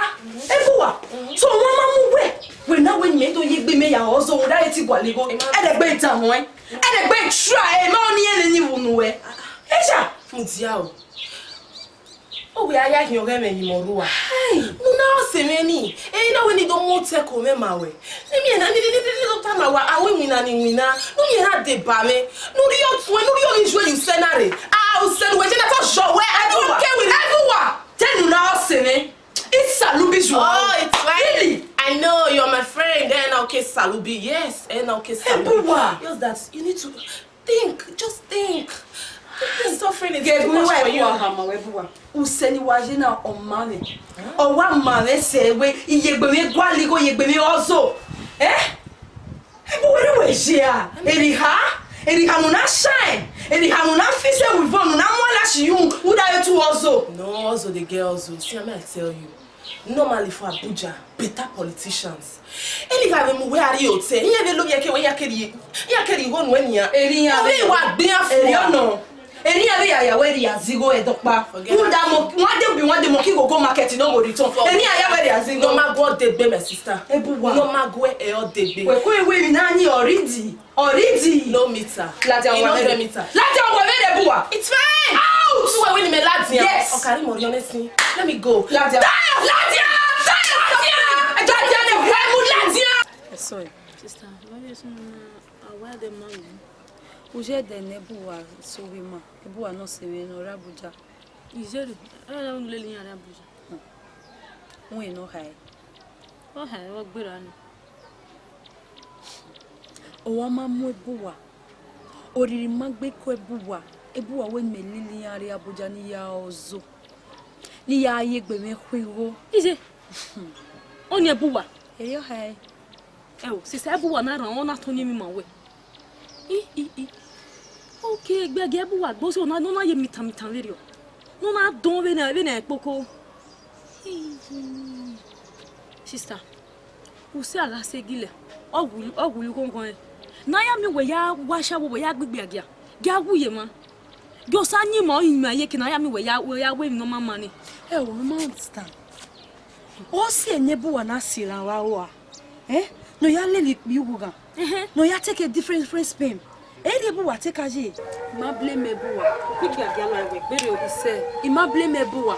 Ebuwa, so wọn ma mu wẹ, wẹ na wẹ nyẹ do ye egbe mẹ ya hustle, wẹ da ye ti gualọ igho. Ẹ dẹ gbe dan ẹ, ẹ dẹ gbe try, ẹ ma ọni ẹnẹ ni vunu wẹ. Ẹ sha. Mudia o. Ọ wẹ a ya hin ọghẹ mwẹ hin mẹ rua. Hey! Unu na sẹ mwẹ ni. Ẹ na wẹ ne I do mu otọ ẹko mwẹ ma wẹ. Ne I miẹn na, ni, ni, ni, ni, ni do tama wa, a wẹ iwinna ne iwinna. Ne u miẹn na deba mwẹ. Ne u rhie ọtuẹn, ne u rhie ọghe ijuẹ ye usẹ na rre. A, usẹ ne uwẹ je na ta zọ wẹ, I don't care with it. Ebuwa, te unu na sẹ mwẹ. It's Salubi you are. Oh, it's fine. Really? I know you're my friend. Then okay, Salubi. Yes, and okay, Salubi. Ebuwa. Just that you need to Think, just think. This suffering is too much for you. Gẹgẹ wẹ Ebuwa hama wẹ Ebuwa. Usẹ ne I wa ye na ọ ma mwẹ. Ọ wa ma mwẹ sẹ wẹ, iye egbe mwẹ gualọ igho, iye egbe mwẹ hustle. Eh? Ebuwa, wẹ ye a? Erha? Erha ne u na shine. Erha ne u na fi sẹ wẹ ivọ ne u na mu ala shi yu, u da ye tu hustle. No, hustle dey get hustle. See, I mean, I tell you. Normally for Abuja, better politicians. Any guy we mu we are you say, he never love yake we yake di, yake di go no any ya. Eri ya we wa gbe ya for. Eri no. Eri ya we ya ya we ri azigo edokpa. Forget that. Who that mo, one day be one day monkey go go market, no go return. Eri ya ya we ri azigo. No ma go dey be my sister. Ebuwa. No ma go e o dey be. We ko ewe mi na ni already. Already. No meter. Ladian, you no get meter. Ladian, we made Ebuwa. It's fine. Out. Who we win me Ladian? Yes. Okari mo ri onesin. Let me go. Ladian. Ladian. Ladian. Ladian. Ladian. Sorry. Sister, why you so, uh, why the man? Uje de ne Ebuwa so we ma. Ebuwa no se we no ra Abuja. Ijeri, e ra un lele yan ra Abuja. Wẹ ne ọ hae. Ọ hae, ọ gberra ni. Ọ wa ma mu Ebuwa. Oriri ma gbe ko Ebuwa. Ebuwa wẹ mẹ lele iran rre Abuja ne I ya hustle. Ne I ya ye egbe mwẹ khu igho. Iye. Ọni Ebuwa. Erriọ hae. Ẹ o, sister, Ebuwa na rhan, ọ na tọn yin emwi ma wẹ. I, i, i. Okay, egbe gie Ebuwa gbe, ọ na, ọ na ye mitan mitan vberriọ. Ne ọ na dọn vbene, vbene ẹkpoko. Sister, usẹ a gha sẹ gilẹ, ọ wu, ọ wu igho gọn ẹn. Ne a ya miẹn wẹ ya wa ashawo, wẹ ya gbe igbe agia, gie a wu ye emwa. Gie Osa yin ima, ọ yin ima ye eke ne a ya miẹn wẹ ya, wẹ ya wẹ emwi ne ọ ma ma ni. Ẹ o, I ma understand. Ọ si ẹnẹ Ebuwa na si eran vbe aro a, eh? Ne ọ ya lele ikpia ughughan, ne ọ ya take a different, different spin. Ẹ rhie Ebuwa te ka ye. I ma blame Ebuwa. Ikpia gia la ẹvbo egbe rre o. Isẹ, I ma blame Ebuwa.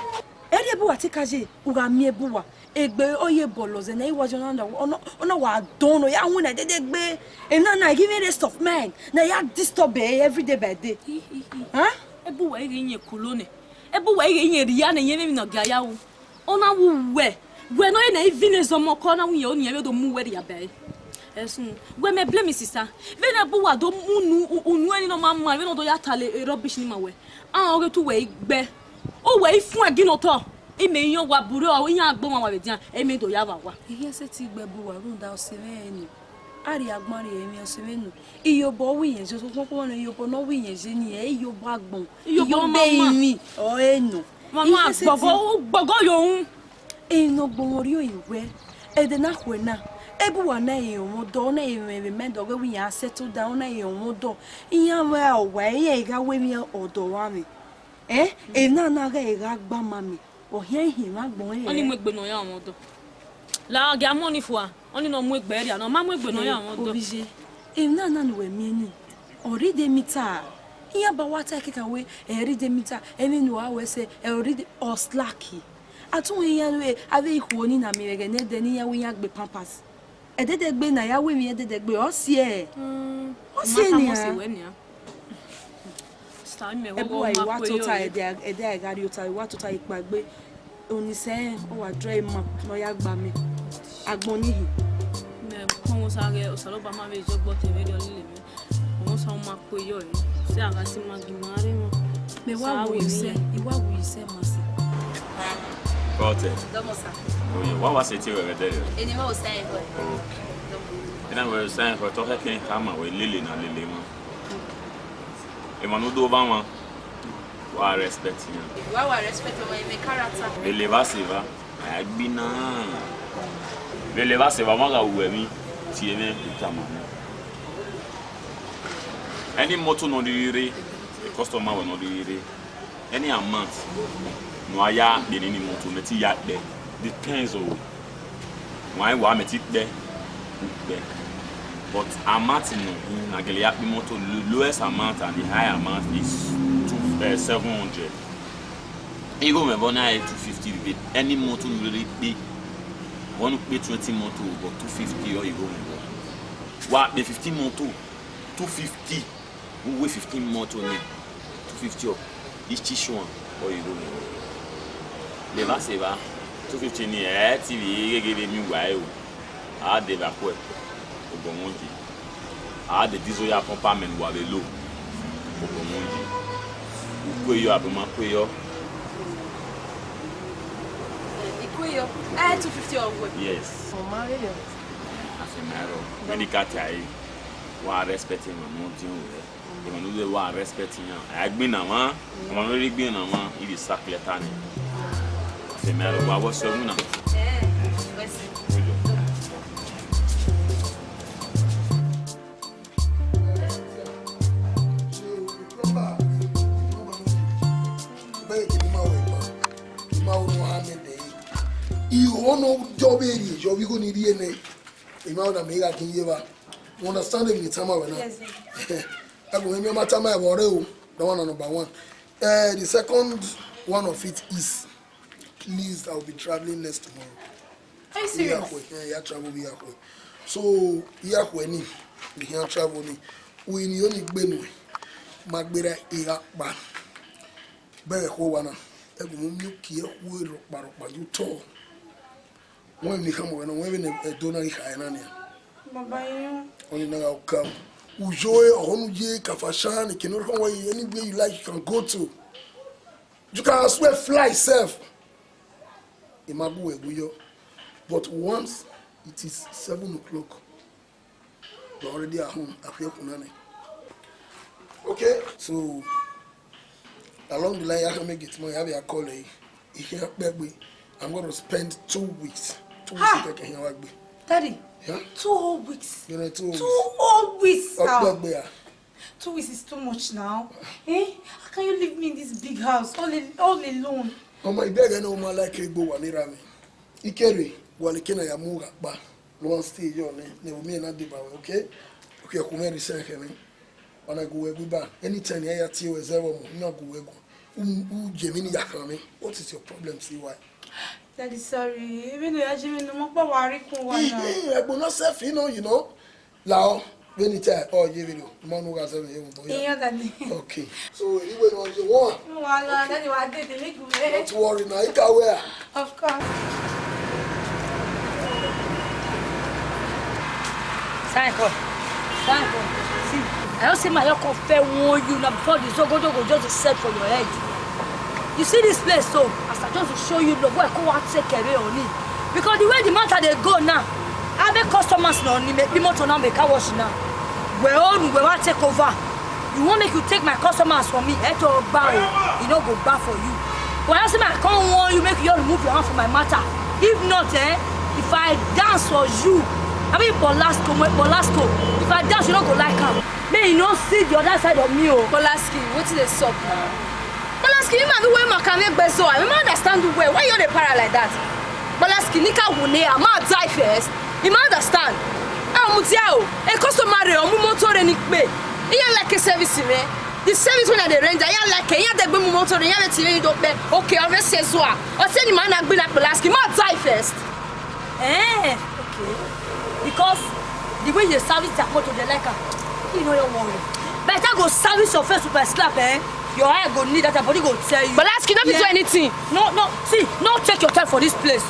Ẹ rhie Ebuwa te ka ye, u gha miẹn Ebuwa. Egbe ọ ye bọlọ zẹ ne I wa ye ọna, ọna, ọna wa dọn ne ọ ya winna dede gbe. Ena na give me rest of mind. Na ya disturb ẹ every day by day. Huh? Ebuwa i ghe yin ekulo nẹ. Ebuwa i ghe yin erria nẹ, iyẹn emwi ne ọ gia ya ru. Ọ na wu wẹ, wẹ ne ọ ye ne I vine zọmọ kọ, ọ na wu iyẹn, ọ yin vbe do mu wẹ rhia ba ẹre. Ẹsun, wẹ mẹ blame sister. Vbene Ebuwa do mu unu, u-, unu ẹni ne ọ ma ma, vbene ọ do ya ta le, e rubbish ni ma wẹ. A oghe tu wẹ i gbe. O wẹ i fuẹn ginna otọ. I mẹ iyọn wa bure ọ, iran agbọn wa vbe dian, e mẹ do ya vba wa. Iye sẹ ti gbe Ebuwa rhunmwuda ọse mwẹ ẹre nọ. A rhie agbọn rhie emwi ọse mwẹ nọ. Iyobọ ọ wẹ iyẹn ye, sokpan kọmọ nọ, iyobọ ne ọ wẹ iyẹn ye ni, ẹ iyobọ agbọn. Iyobọ iyobọ mama. Emwi, ọ ẹre nọ. Mama, iye sẹ ti gbọgọ, gbọgọ yo un. Emwi ne ọ gbọmwẹ rriọ yin wẹ, ẹdẹ na khuẹ na, Ebuwa na rẹn ọmọ ọdọ, ọ na rẹn vbe mẹ dọ, ọ ghẹ wẹ iran settle down, ọ na rẹn ọmọ ọdọ, iran vbe ọwa, iran gha wẹ emwi ọdọ ọmwa mwẹ. Eh, ena na gha gha gba ma mi, ọ khian hin vbe agbọn rẹn. Ọni mu egbe ne ọ ya ọmọ ọdọ. La, ọ gia mu ọni fua, ọni ne ọ mu egbe rria, ne ọ ma mu egbe ne ọ ya mwẹ ọdọ. Ovie, emwi na na ne uwẹ miẹn ni, ọ rre de mita. Iran ba wa ta ẹkẹkan wẹẹ, ẹ rre de mita, ẹmwẹ ne uwa wẹ sẹ, ẹ rre de, ọ slack. A tọn wẹẹ iran wẹẹ, avbe ikhuo ni na miẹn vbe ẹghẹ ne ẹdẹ ne iran wẹẹ iran gbe pampers. Ẹdẹdẹgbe na ya wẹẹ emwi ẹdẹdẹgbe, ọ siẹ. Hmm, ọ siẹ ma ta nian. Sista, mẹ ẹbu wa, wa tota ẹdẹ, ẹdẹ a gha rrie ota, wa tota ikpagbe. Oni sẹ, ọ wa dre ima ne ọ ya gba mẹ. Agbọn ni hin. Mẹ kọn wo sa ghe, Osanobua ma vbe zọgbọ te vbe rhie ọlile mẹ. Ọmọ sa ma ku yọ ẹ. Sẹ a gha si ma gi ma rre mọ. Mẹ wa wu isẹ, I wa wu isẹ ma sẹ. Kọtẹ. Dọmọ sa. Oye, wa wa sẹ tie wẹ vbe ẹdẹrriọ? Eni mẹ wo sa ẹn vọ. Ena wẹ sa ẹn vọ, tọ khẹke khama wẹ lele na lele mwa. Emwa ne u do vba mwa, wa respect iran. Wa wa respect ọmwa, imẹ character. Vbe levba sẹ evba, a ya gbe na. Vbe levba sẹ evba, wa gha ru ẹmwẹ tie mwẹ, I tama nẹ. Any motor ne ọ rhirhi rre, a customer wẹ ne ọ rhirhi rre. Any amount ne a ya kpe ni ni motor, mẹ te ya kpẹ. Depends o. Wa wa mẹ te kpẹ, u kpẹ. But amount nọ hin na gele ya kpe motor, lo-, lowest amount and the high amount is two, eh, seven hundred. Igho mwẹ vbọ na re two fifty ribet. Any motor ne u rhirhi kpe, vbọ ne u kpe twenty motor, but two fifty ọ igho mwẹ vbọ. Wa kpe fifteen motor, two fifty. Uwe fifteen motor ni, two fifty ọ, each one, ọ igho mwẹ vbọ. Levba sẹ evba, two fifty ni, ẹ te vbe gheghe vbe miẹn uwa ẹre o. A de vbe akhuẹ, obọ mwẹ uyi. A de diesel ya pump amẹ ne uwa vbe lo, obọ mwẹ uyi. U kue yọ, abe u ma kue yọ. I kue yọ? Eh, two fifty ọ wẹ? Yes. Ọ ma rre yọ. Afi mẹ rọ. Medical tie, wa respect him, I'm not dealing with it. Emwa ne u zẹ wa respect iran, a gbe na mwa, ọmwa ne ọ rhirhi gbe na mwa, I vbe sa clear ta nẹ. Afi mẹ rọ, wa vbọ sẹ ẹwu na. Ihọ ne ọ jọ vbe rhie yọ vbe igho ni rhie nẹ, emwa na mẹ gha kin ye evba. You understand me, tama wẹ na? Yes, sir. Agbọn mwẹ ma tama ẹvbo rre o, that one na number one. Eh, the second one of it is, please, I will be traveling next tomorrow. Are you serious? Iyakhuẹ, eh, ya travel vbe iyakhuẹ. So, iyakhuẹ ni, vbe hia travel ni. Uyi ni oni gbe nuẹn, ma gberra egha kpa. Bẹghe ẹkhẹ owa na, ẹgu mwẹ miẹn uki ẹkhuẹ rọkpa rọkpa ye otọ. Wẹ emwi ni khama wẹ na, wẹ vbene Ẹdo na ghi kha ẹre na nian. Baba, you. Ọni na gha ka. Uyo ọhọ ne u ye Kafashan, eke ne ọ khọn wẹ, anywhere you like, you can go to. You can as well fly sef. I ma gu wẹ gu yọ. But once it is seven o'clock, you are already at home. I feel kunani. Okay? So, along the line, I can make it more. I have a call, eh? He can't beg me. I'm going to spend two weeks. Two weeks. Ha! I can hear what be. Daddy, yeah? Two whole weeks. You know, two whole weeks. Two whole weeks, sir. Ọkpẹgbe a. Two weeks is too much now. Eh? How can you leave me in this big house all, al-, all alone? Ọmọ, I beg any woman like egbe wa ni ra mi. Ikere, wa le kena ya mu gha kpa. No one stay here, ne, ne, me na deba, okay? Okay, come here, listen, Kevin. When I go where we ba, anytime I ya tie we zero mo, na go where go. U, u je mi ni ya khan mi. What is your problem, C Y? Daddy, sorry. Even though you are Jimmy, no more worry, come on now. Eh, eh, I go not self, you know, you know. Lao, when it, oh, you will, man, who has ever, you know. Yeah, Daddy. Okay. So, anyway, you want you want? Wala, Daddy, wa dey, dey make we. Don't worry now, you can wear. Of course. Thank God. Thank God. See, I don't see my uncle fair warn you now before the zogodogo just set for your head. You see this place so, as I just show you love, where I come out take care of you. Because the way the matter dey go now, I make customers no need make the motor now make car wash now. We own, we want take over. You want make you take my customers from me, eh, to buy, e no go buy for you. But I say, I can't warn you, make you remove your hand from my matter. If not, eh, if I dance for you, I mean, Bolasco, mo-, Bolasco, if I dance, you no go like am. May you no see the other side of me, oh. Bolaski, wetin dey sup now? Bolaski, you man do well, man can make bezo. I don't understand you well. Why you dey para like that? Kpalaski, ne I ka wu ne a ma die first. I ma understand. A mudia o, e customer rre, ọ mu imoto rre ne I kpe. Iran like service mwẹ. The service wey I dey render, iran like, iran degbe mu imoto rre, iran vbe tie vbe do kpẹ. Okay, ọ vbe sẹ zua. Ọ sẹ ne ima na gbe na Kpalaski, ma die first. Eh, okay. Because the way you service their motor, they like am. You know your worry. Better go service your face with a slap, eh? Your eye go need that, your body go tell you. Kpalaski, no fit do anything. No, no. See, no take your time for this place.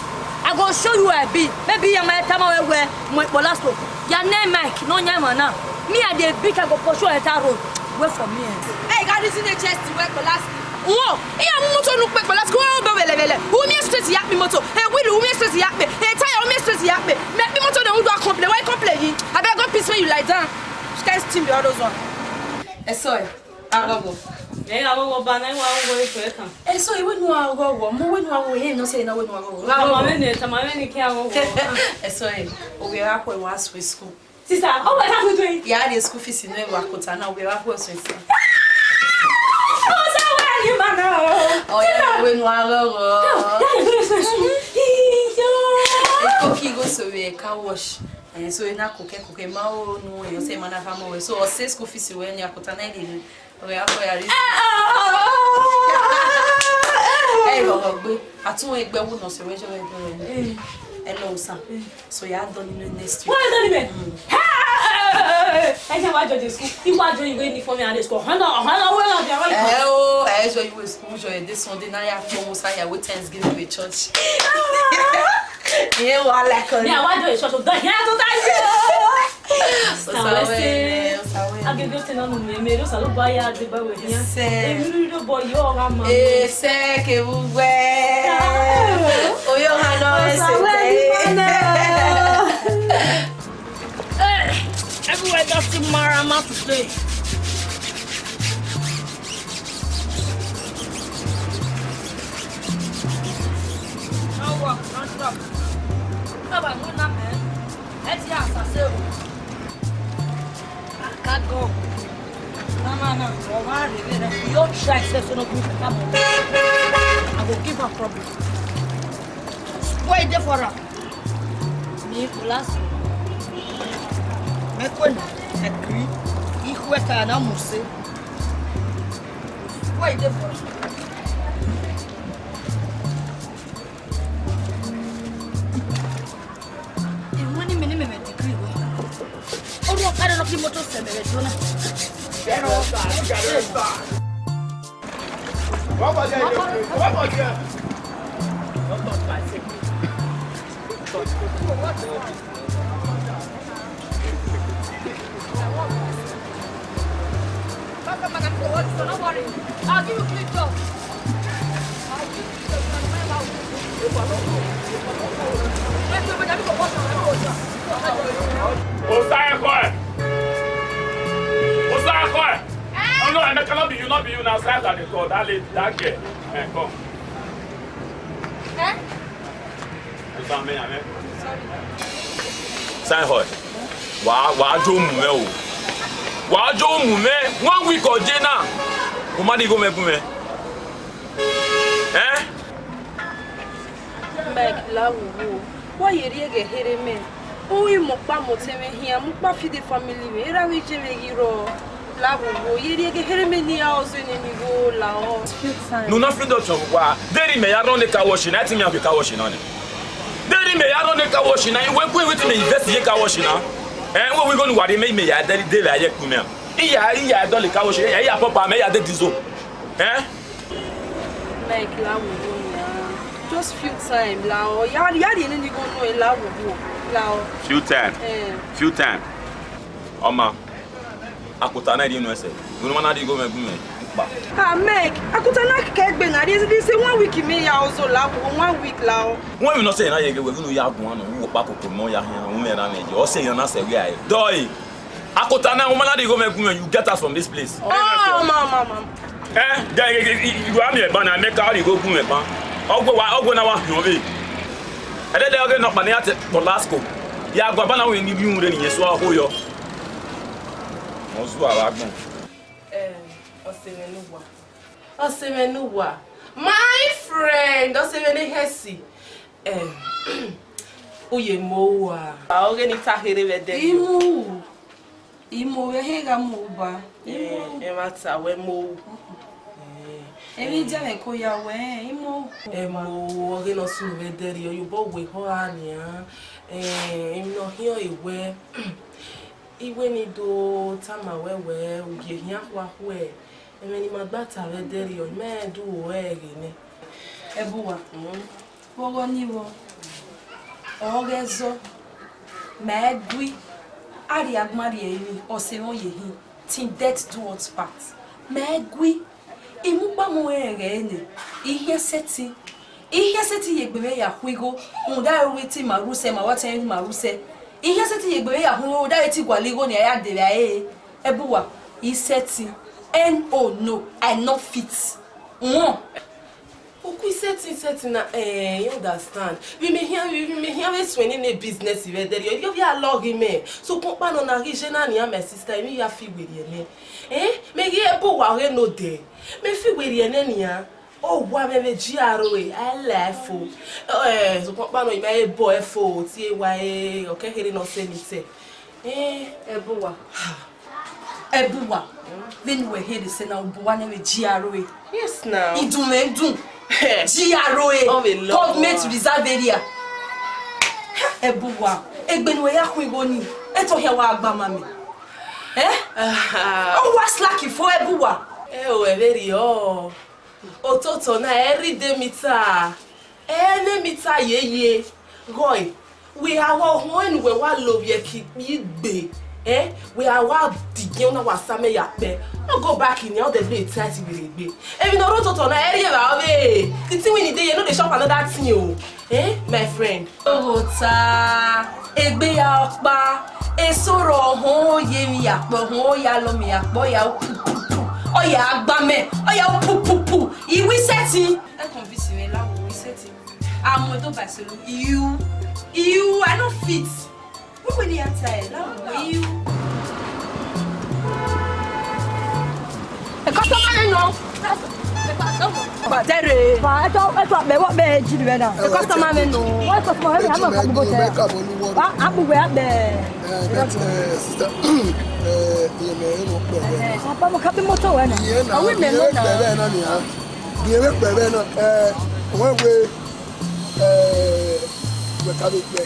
I go show you where I be. Maybe you might tell me where, where, Kpalaski. Your name Mike, no name man now. Me, I dey beat, I go pursue enter road. Wait for me, eh? Hey, you got this in the chest, where Kpalaski? Wo, iran mu imoto ne u kpe Kpalaski, wo be vẹlẹvẹlẹ. U miẹn straight ya kpe imoto. He wheel, u miẹn straight ya kpe. He tyre, u miẹn straight ya kpe. Mẹ kpe imoto ne u do a complain, why complain? Abeg, go piss when you lie down. Which kind thing be all those one? Eso e, aghọghọ. Eh, aghọghọ ba na, wa aghọghọ efe kan. Eso e, wẹ ne u aghọghọ, mo wẹ ne u aghọghọ, he no say na wẹ ne u aghọghọ. Tama mwẹ ne, tama mwẹ ne ke aghọghọ. Eso e, ovbi ẹre akhuẹ wa school. Sister, ọ wẹ ta tuntun? Ya rhie school fees nẹ vbe Akota na, ovbi ẹre akhuẹ sẹ sẹ. Ọ sa wẹ ni ma na o. Ọ ya wẹ ne u aghọghọ. Iyo. Eko ki go so vbe car wash. Eh, so ena kokẹ kokẹ ma o nu, eh, ọ sẹ ma na kha mọ wẹ. So ọ sẹ school fees wẹ ni Akota na rhie. Ọghe a kọ ya rre. Ẹ i ghọghọ gbe, a tọn egbe ẹwu ne ọ sẹ wẹ, zọghọ ẹdẹ rẹ. Ẹ lọ Osa. So ya dọn ni next week. Wọ́n dán níbẹ̀. Ẹ jẹ́ wá jọ dé school. Iwájú ìwé uniform yẹn á dé school. Ọ̀hán náà, ọ̀hán náà, wọ́n náà bí àwọn ìkọ́. Ẹ o, ẹ jọ ìwé school, jọ ẹdẹ Sunday náà yà pọ̀ wọ́n sáyà wé Thanksgiving with church. Ìyẹn wà láìkọ. Ní àwájọ ìṣọ̀ṣọ̀ gan, ìyẹn tó tá yìí. Osa wẹ, osa wẹ. Agege te na nu me, me, osa ló bá ya de ba we ya. Ese. Emi ru do bọ yo ra ma. Ese ke bu we. Oyo ha no ese. Osa wẹ ni mana. Hey, everywhere just to marama today. No work, no job. Baba, no na me. Ẹ ti a sa se o. Akago. Mama na, ọ wa rhe vbe rẹ. You try say so no good for come. I go give her problem. Where dey for her? Me, Kpalaski. Me kwe na, ẹ kiri. Ikhu ẹka na mu se. Where dey for her? Emọ ni mẹ ne mẹ mwẹ degree wẹ. Orhu ọkada nọ kiri motor sẹ mẹ vbe do na. Osa ẹkhọe. Osa ẹkhọe. No, no, Emeka, no be you, no be you, na Osa ẹkhọe dey call, that lady, that girl. Eh, come. Eh? Osa mẹ, amen. Osa ẹkhọe. Wa, wa jo mu mwẹ o. Wa jo mu mwẹ. One week ọ je na. U ma ni igho mwẹ gu mwẹ. Eh? Mike, la wo wo. Wa ye rhie ẹghẹ here mẹ. U i mu ọkpa mẹ ọtẹn mwẹ khian, mu ọkpa fi the family mwẹ. Erha vbe iye mwẹ ghi rrọọ. La wo wo, ye rhie ẹghẹ here mẹ ne I ra ọzọ nene igho la ọ. Ne u na fi dọ tọn wa. Deghẹ mẹ ya rhie ọnii car wash na, ẹ te mẹ ya rhie car wash na nẹ. Deghẹ mẹ ya rhie ọnii car wash na, wẹ gu wẹ te mẹ invest ye car wash na. Eh, wẹ wẹ igho ne uwa rhie mẹ, mẹ ya dẹ, dẹ vbe a ye kpu mẹ. I ya, I ya dọlọ car wash, I ya pump am, I ya dẹ diesel. Eh? Mike, la wo wo nia. Just few time, la ọ. Ya, ya rhie nene igho nuẹn, la wo wo, la ọ. Few time. Eh. Few time. Ọ ma, Akota na rhie nuẹn sẹ. Unu ma na rhie igho mwẹ gu mwẹ kpa. Ah, Mike, Akota na kẹ egbe na rhie, rhie sẹ one week mẹ ya ọzọ, la wo, one week, la ọ. Wẹ emwi ne ọ sẹ na ye ghe wẹ, unu ya guan nọ, u wo kpa koko mẹ, ọ ya hian, u mwẹ ra mwẹ ye. Ọ sẹ iran na sẹ wẹ a re. Dọe. Akota na, u ma na rhie igho mwẹ gu mwẹ, you get out from this place. Oh, mama, mama. Eh, de, i, i, i, i wa miẹn ban na, Emeka rhie igho gu mwẹ ban. Ọghe wa, ọghe na wa hiọn vbe. Ẹdẹdẹ ọghe nọkpa ne ya te Kpalaski. Ya gua ban na wẹ ne I rhie uhunmwu rre ne I ye so ọho yọ. Ọ zua vbe agbọn. Eh, ọse mwẹ ne uwa. Ọse mwẹ ne uwa. My friend, ọse mwẹ ne hẹsi. Eh, u ye mu ohu a? A, ọghe ne I ta kherhe vbe ẹdẹ. I mu ohu. I mu ohu, vbe ẹhẹn gha mu ohu ba. I mu ohu. Eh, ẹmwata wẹ mu ohu. Eh, emwi eh. Dia mwẹ ko ya wẹ, eh, I mu ohu. Ẹ mu ohu, ọghe ne ọ sunu vbe ẹdẹ rriọ, ye obọ wẹ ehọ ra nian. Eh, emwi ne ọ khian ọre wẹ, I wẹ ne I do tama wẹ wẹ, u gie khian khuakhua. Ẹmwẹ ne ima gba ta vbe ẹdẹ rriọ, mẹ rẹn do ru ẹre ẹghẹ nẹ. Ẹbuwa, mm, vbe ọghọ nii vbọ, ọ ghe ẹzọ, ma i gui, a rhie agbọn rhie emwi, ọ sẹ mwẹ ye hin, till death do us part. Ma i gui, I mu ukpamọ rẹn ẹghẹ nẹ, I khian sẹtin, I khian sẹtin ye egbe mwẹ ya khu igho, rhunmwuda ẹre te ima ru sẹ, ma wa tẹn ima ru sẹ. I khian sẹtin ye egbe mwẹ ya khu igho, rhunmwuda ẹre te gualọ igho ne a ya de vbe ẹre. Ẹbuwa, I sẹtin. N O, no, I no fit. Won. Uku I sẹtin, I sẹtin na, eh, I understand. Vbe imẹ khian, vbe imẹ khian vbe suẹn nene business vbe ẹdẹ rriọ, ovbi a lọghe imẹ. Sokpan ọkpa nọ na ghi je na nian, my sister, emwi ya fi werriẹ nẹ. Eh, mẹ ghi Ẹbuwa ọghe ne odẹ. Mẹ fi werriẹ nẹ nian. Owa mwẹ vbe G R A, I lie fo. Eh, sokpan ọkpa nọ, ima he bọ ẹre fo, tie wa e, ọ ke kherhe ne ọ sẹ ni tẹ. Eh, Ẹbuwa. Ẹbuwa. Vbene uwẹ kherhe sẹ na, u bu owa nẹ vbe G R A. Yes now. Idunmwẹdun. G R A. Ọ vbe lọ. Government Reserve Area. Ẹbuwa. Egbe ne uwẹ ya khu igho nii, etọ khian wa gba ma mẹ. Eh? Aha. Ọ wa slack fo Ẹbuwa. Ẹ o, ẹ vberriọ. Ototọ na, ẹ rhie de mita, ẹ ne mita yeye. Ghọe, wẹ a wa họn ne uwẹ wa lovbiẹ ke ikpia igbe, eh? Wẹ a wa digiẹn na wa sa amẹ ya kpẹ. No go back in, ọ dẹ vbe tight vbe rre egbe. Emwi ne ọ rre ototọ na, ẹ rhie vbe a vbe. The thing we need dey here, no dey shop another thing o. Eh, my friend. Oghota, egbe ya ọkpa, eso rọ họn ye emwi ya kpẹ, họn ya lọ mẹ ya kpẹ, ọ ya pu pu pu, ọ ya gba mẹ, ọ ya pu pu pu. I wi sẹtin. Ẹ convince mwẹ la, u wi sẹtin. A mu do by solo. You, you, I no fit. Who will you tell? La, you. A customer, you know. Ba dẹrẹ. Ba, ẹtọ, ẹtọ, mẹ wọ, mẹ ji mẹ na. A customer mẹ nọ. Wọ customer mẹ, a ma ka gbogbo tẹ. Ba, a gbogbo ya bẹ. Eh, but, eh, sister, eh, iye mẹ, ẹ mọ pẹ wẹ na. Apa mo ka bi moto wẹ na. Iye na, awi mẹ iye no na. Pẹ wẹ na nia. Iye wẹ pẹ wẹ na. Eh, wẹ wẹ, eh, wẹ ka bi pẹ.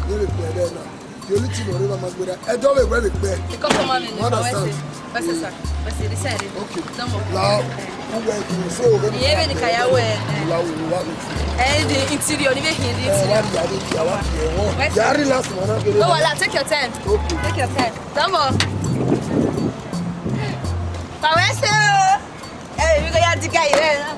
Iye wẹ pẹ wẹ na. The only thing ọre ma ma gbera, ẹdọ vbe wẹ vbe kpẹ. Because ọmọ mi ni. You understand? What's it, sir? What's it, this side? Okay. No more. Now, who were you? So, when you have any kaya where? La, we will have it. Eh, the interior, ni be here, the interior. Eh, what you are, what you are, what you are. Where's it? Yari last one, okay. No, wala, take your time. Okay. Take your time. No more. But where's it? Eh, we go here, the guy there.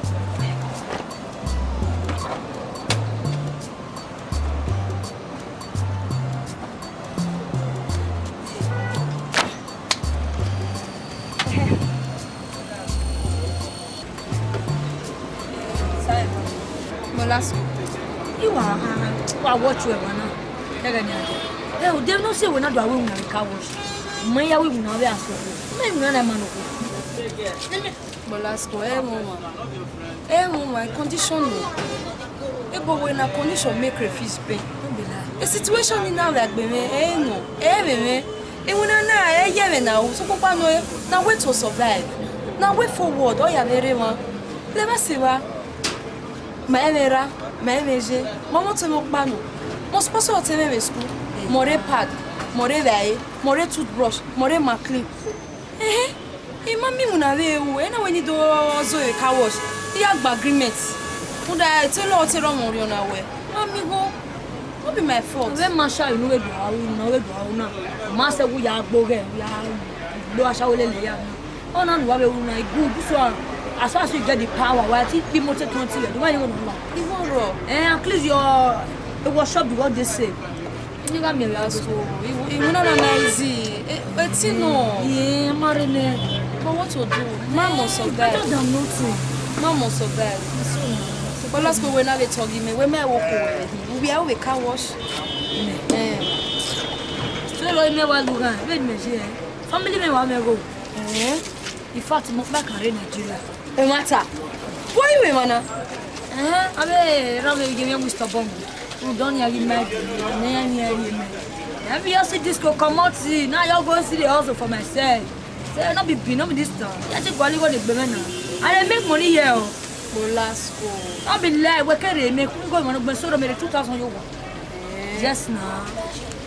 Molasco, I wa, wa watch you, man. Ẹ, u deghẹ ne ọ si ẹre wẹ na do aro iwinna vbe car wash. Mẹ ya aro iwinna vbe aso. Mẹ iwinna na ma nọ. Molasco, ẹ mọ wa. Ẹ mọ wa, condition nọ. Ebo wẹ na condition make crayfish bẹ. A situation ni na vbe agbọn mwẹ, ẹ nọ, ẹ vbe mwẹ. Iwinna na, ẹ ye mwẹ na o, sokpan ọkpa nọ, na way to survive. Na way forward, ọ ya vbe rre emwa. Lẹ vba sẹ evba. Ma ẹmwẹ ra, ma ẹmwẹ ye, ma ọmọ ọtẹn mwẹ ọkpa nọ. Ma sponsor ọtẹn mwẹ vbe school, ma rre pad, ma rre evbare, ma rre toothbrush, ma rre Maclean. Ẹhẹn, I ma miẹn iwinna vbe ru, ẹ na wẹ ne I do zẹ vbe car wash, I ya gba agreement. Rhunmwuda tailor ọtẹn rre ọmọ orhiọn na wẹ, ma miẹn igho, no be my fault. Vbe ma sha inu vbe do aro, inu vbe do aro na, ma sẹ wu ya gbe oghẹ, ya gbe ashawo lele ya. Ọna ne uwa vbe ru na, e good, so as far as you get the power, wa ti kpi motor twenty years, wa ye wẹ ne ọ la. Igho rrọọ. Eh, at least your, eh, workshop will dey safe. Inu gha miẹn vbe a so. Iwu, iwu na na na easy. Eh, eti nọ. Yeah, ma rre nẹ. But what to do? Ma must survive. Better than nothing. Ma must survive. So na. But last week when I be talking, me, when me walk away, we are we car wash. Eh. So lo me wa lu gan, where me je? Family me wa me go. Eh? In fact, mo back are Nigeria. E mata. Why you, man? Eh, abe, ra me give me Mister Bongo. You don hear me, man. Na ya ni ya ni me. Let me just see this go comot. Now you go see the hustle for myself. Say no be be, no be this time. Ya take go live on the payment now. I dey make money here o. Olasco. No be lie, we carry me. Come go, man, go so me two thousand you want. Yes, na.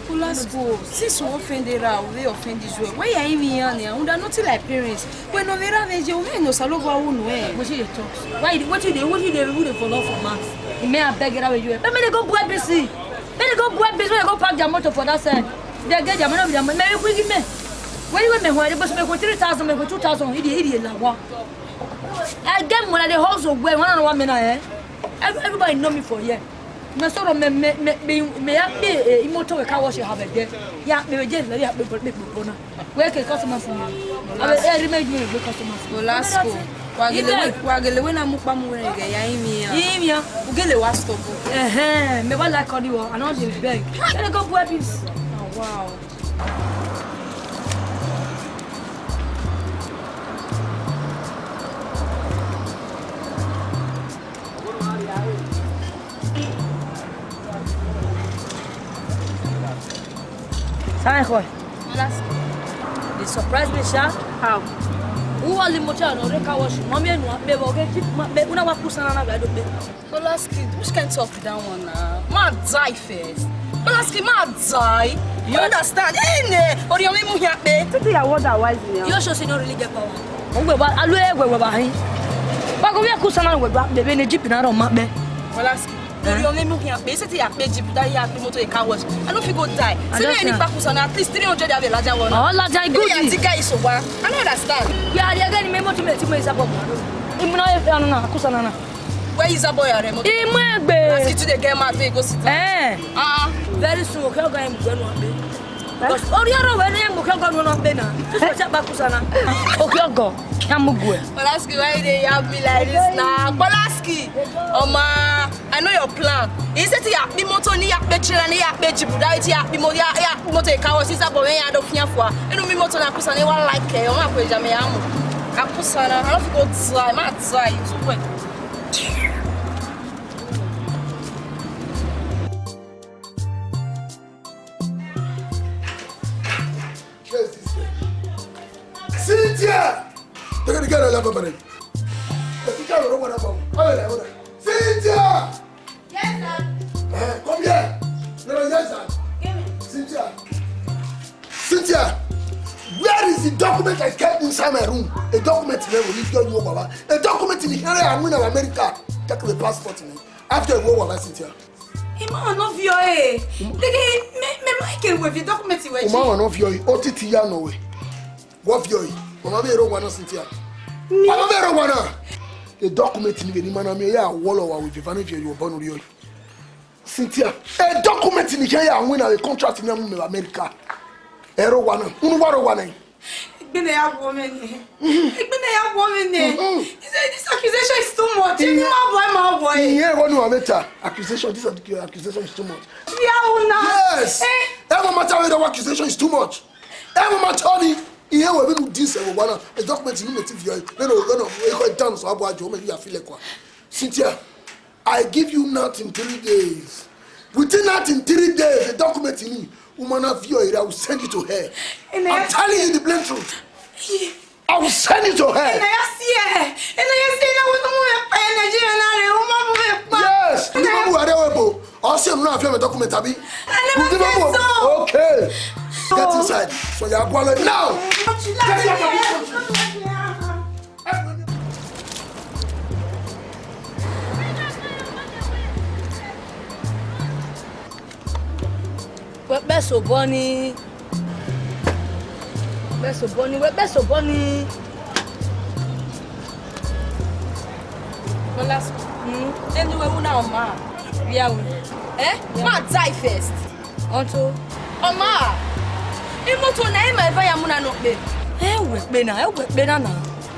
Olasco, since we offend her, we offend Israel. Why you in me here? Unda nothing like parents. Wẹ ne ọ vbe ra vbe ye, u vbe ne Osanobua ru nuẹn. Wetin you dey talk? Why you dey, wetin you dey, wetin you dey, who dey follow for mouth? I may abeg ra vbe ye. But me dey go buy B C. Me dey go buy B C, me dey go park their motor for that side. They get their money, their money. Me quick me. Where you me why? But me go three thousand, me go two thousand. Idi, idi la wa. I get money, I dey hustle well. One on one me na, eh? Every-, everybody know me for here. Me sọrọ me, me, me, me, me ya kpe, eh, imoto we car wash have there. Ya kpe vbe je, ya kpe, kpe, kpe, kpe na. Wẹ ke customers ni. Abe, eh, ri me ju egbe customers. Olasco, wa gele wẹ, wa gele wẹ na mu kpa mu wẹ ghe ya imi ya. Imi ya. U gele wa stop. Ehe, me wa like all the world. I no dey beg. Can I go buy this? Oh, wow. Samuel. Olasco. Dey surprise me, sha. How? Who wa li motor na rre car wash? Mami enu akpe vbe ọghe jeep ma kpe, una wa ku sana na vbe do kpe. Olasco, which kind talk be that one na? Ma die first. Olasco, ma die. You understand? Eh, ne, Orhiọn mwẹ mu khian kpe. Titi ya word wise ni. You show say you no really get power. Mo gbe ba, alu e gbe ba hin. Ba go we ku sana we ba, bebe ne jeep na rọ ma kpe. Olasco. Orhiọn mwẹ mu khian kpe, sẹtin ya kpe jeep, da ya kpe motor, car wash. I no fit go die. Sẹ vbene ne I kpa ku sana, at least three hundred avbe ladian wọ na. Oh, ladian good. Ya ti ga iso wa. I no understand. Ya ri ẹghẹ ne imẹ motor mẹ ti mu Izabọe gba ro. Imu na ye anu na, ku sana na. Where Izabọe ya rẹ motor? Imu egbe. As you today get mad, wey go sit down. Eh. Ah. Very soon, okay, go and go no be. Because Orhiọn rọ wẹ ne mu ke go no be na. Just watch out back sana. Okay, go. Ya mu gue. Olasco, why you dey yab me like this na? Olasco, ọma, I know your plan. He said ya kpe motor, ne ya kpe trailer, ne ya kpe jeep, that ya kpe mo-, ya, ya kpe motor, car wash, Izabọe, when ya do fian fua. Inu mi motor na ku sana, wa like e, ọma ku eja me ya mu. Ka ku sana, I don't feel go try, ma try you too well. Yes, this way. Cynthia! Take the girl out of my. The teacher will run one up. Hold on, hold on. Cynthia! Yes, sir. Eh, come here. No, no, yes, sir. Give me. Cynthia. Cynthia, where is the document I kept inside my room? A document in here will leave you, Baba. A document in here, I'm in America. Take the passport in. After you, Baba, Cynthia. Ima no viọ ẹre. Dege, me, me ma ke wẹ vbe document wẹ ji. Uma wa no viọ ẹre, otiti ya nọ wẹ. Wọ viọ ẹre. Ọmọ vbe ro wa na Cynthia. Ọmọ vbe ro wa na. E document ni vbe ni ma na miẹn ya wọlọ wa wẹ vbe eva ne viọ ẹre obọ ne u rri ẹre. Cynthia, e document ni khian ya winna vbe contract ne a mu mẹ vbe America. Ẹ ro wa na. Unu wa ro wa na. Egbene ya wọ mwẹ nẹ. Egbene ya wọ mwẹ nẹ. He said, "This accusation is too much." Any man boy, man boy. Iye, what do I matter? Accusation, this accu-, accusation is too much. Yeah, una. Yes. Eh? Every matter with our accusation is too much. Every matter on it. Iye, we been this, eh, one, eh, document you need to view. No, no, no, no. E ko dance, so abo ajo, me ya feel like one. Cynthia, I give you nothing three days. Within nothing three days, the document you need, woman of your area, I will send it to her. I'm telling you the plain truth. I will send it to her. Ena ya si e. Ena ya si e, na wo no mu pa Nigeria na re, wo ma mu pa. Yes, you ma mu are we bo. O se nu na fi me document abi. Ena ma mu. Okay. Get inside. So ya go now. Get out of this country. Wẹ kpẹ sobọ ni. Kpẹ sobọ ni, wẹ kpẹ sobọ ni. Bọla, hmm? Enu wẹ wu na ọma? Via wu. Eh? Ma die first. Ọnto. Ọma, imoto na ima eva ya mu na nọ kpe. Ẹ wẹ kpe na, ẹ wẹ kpe na na.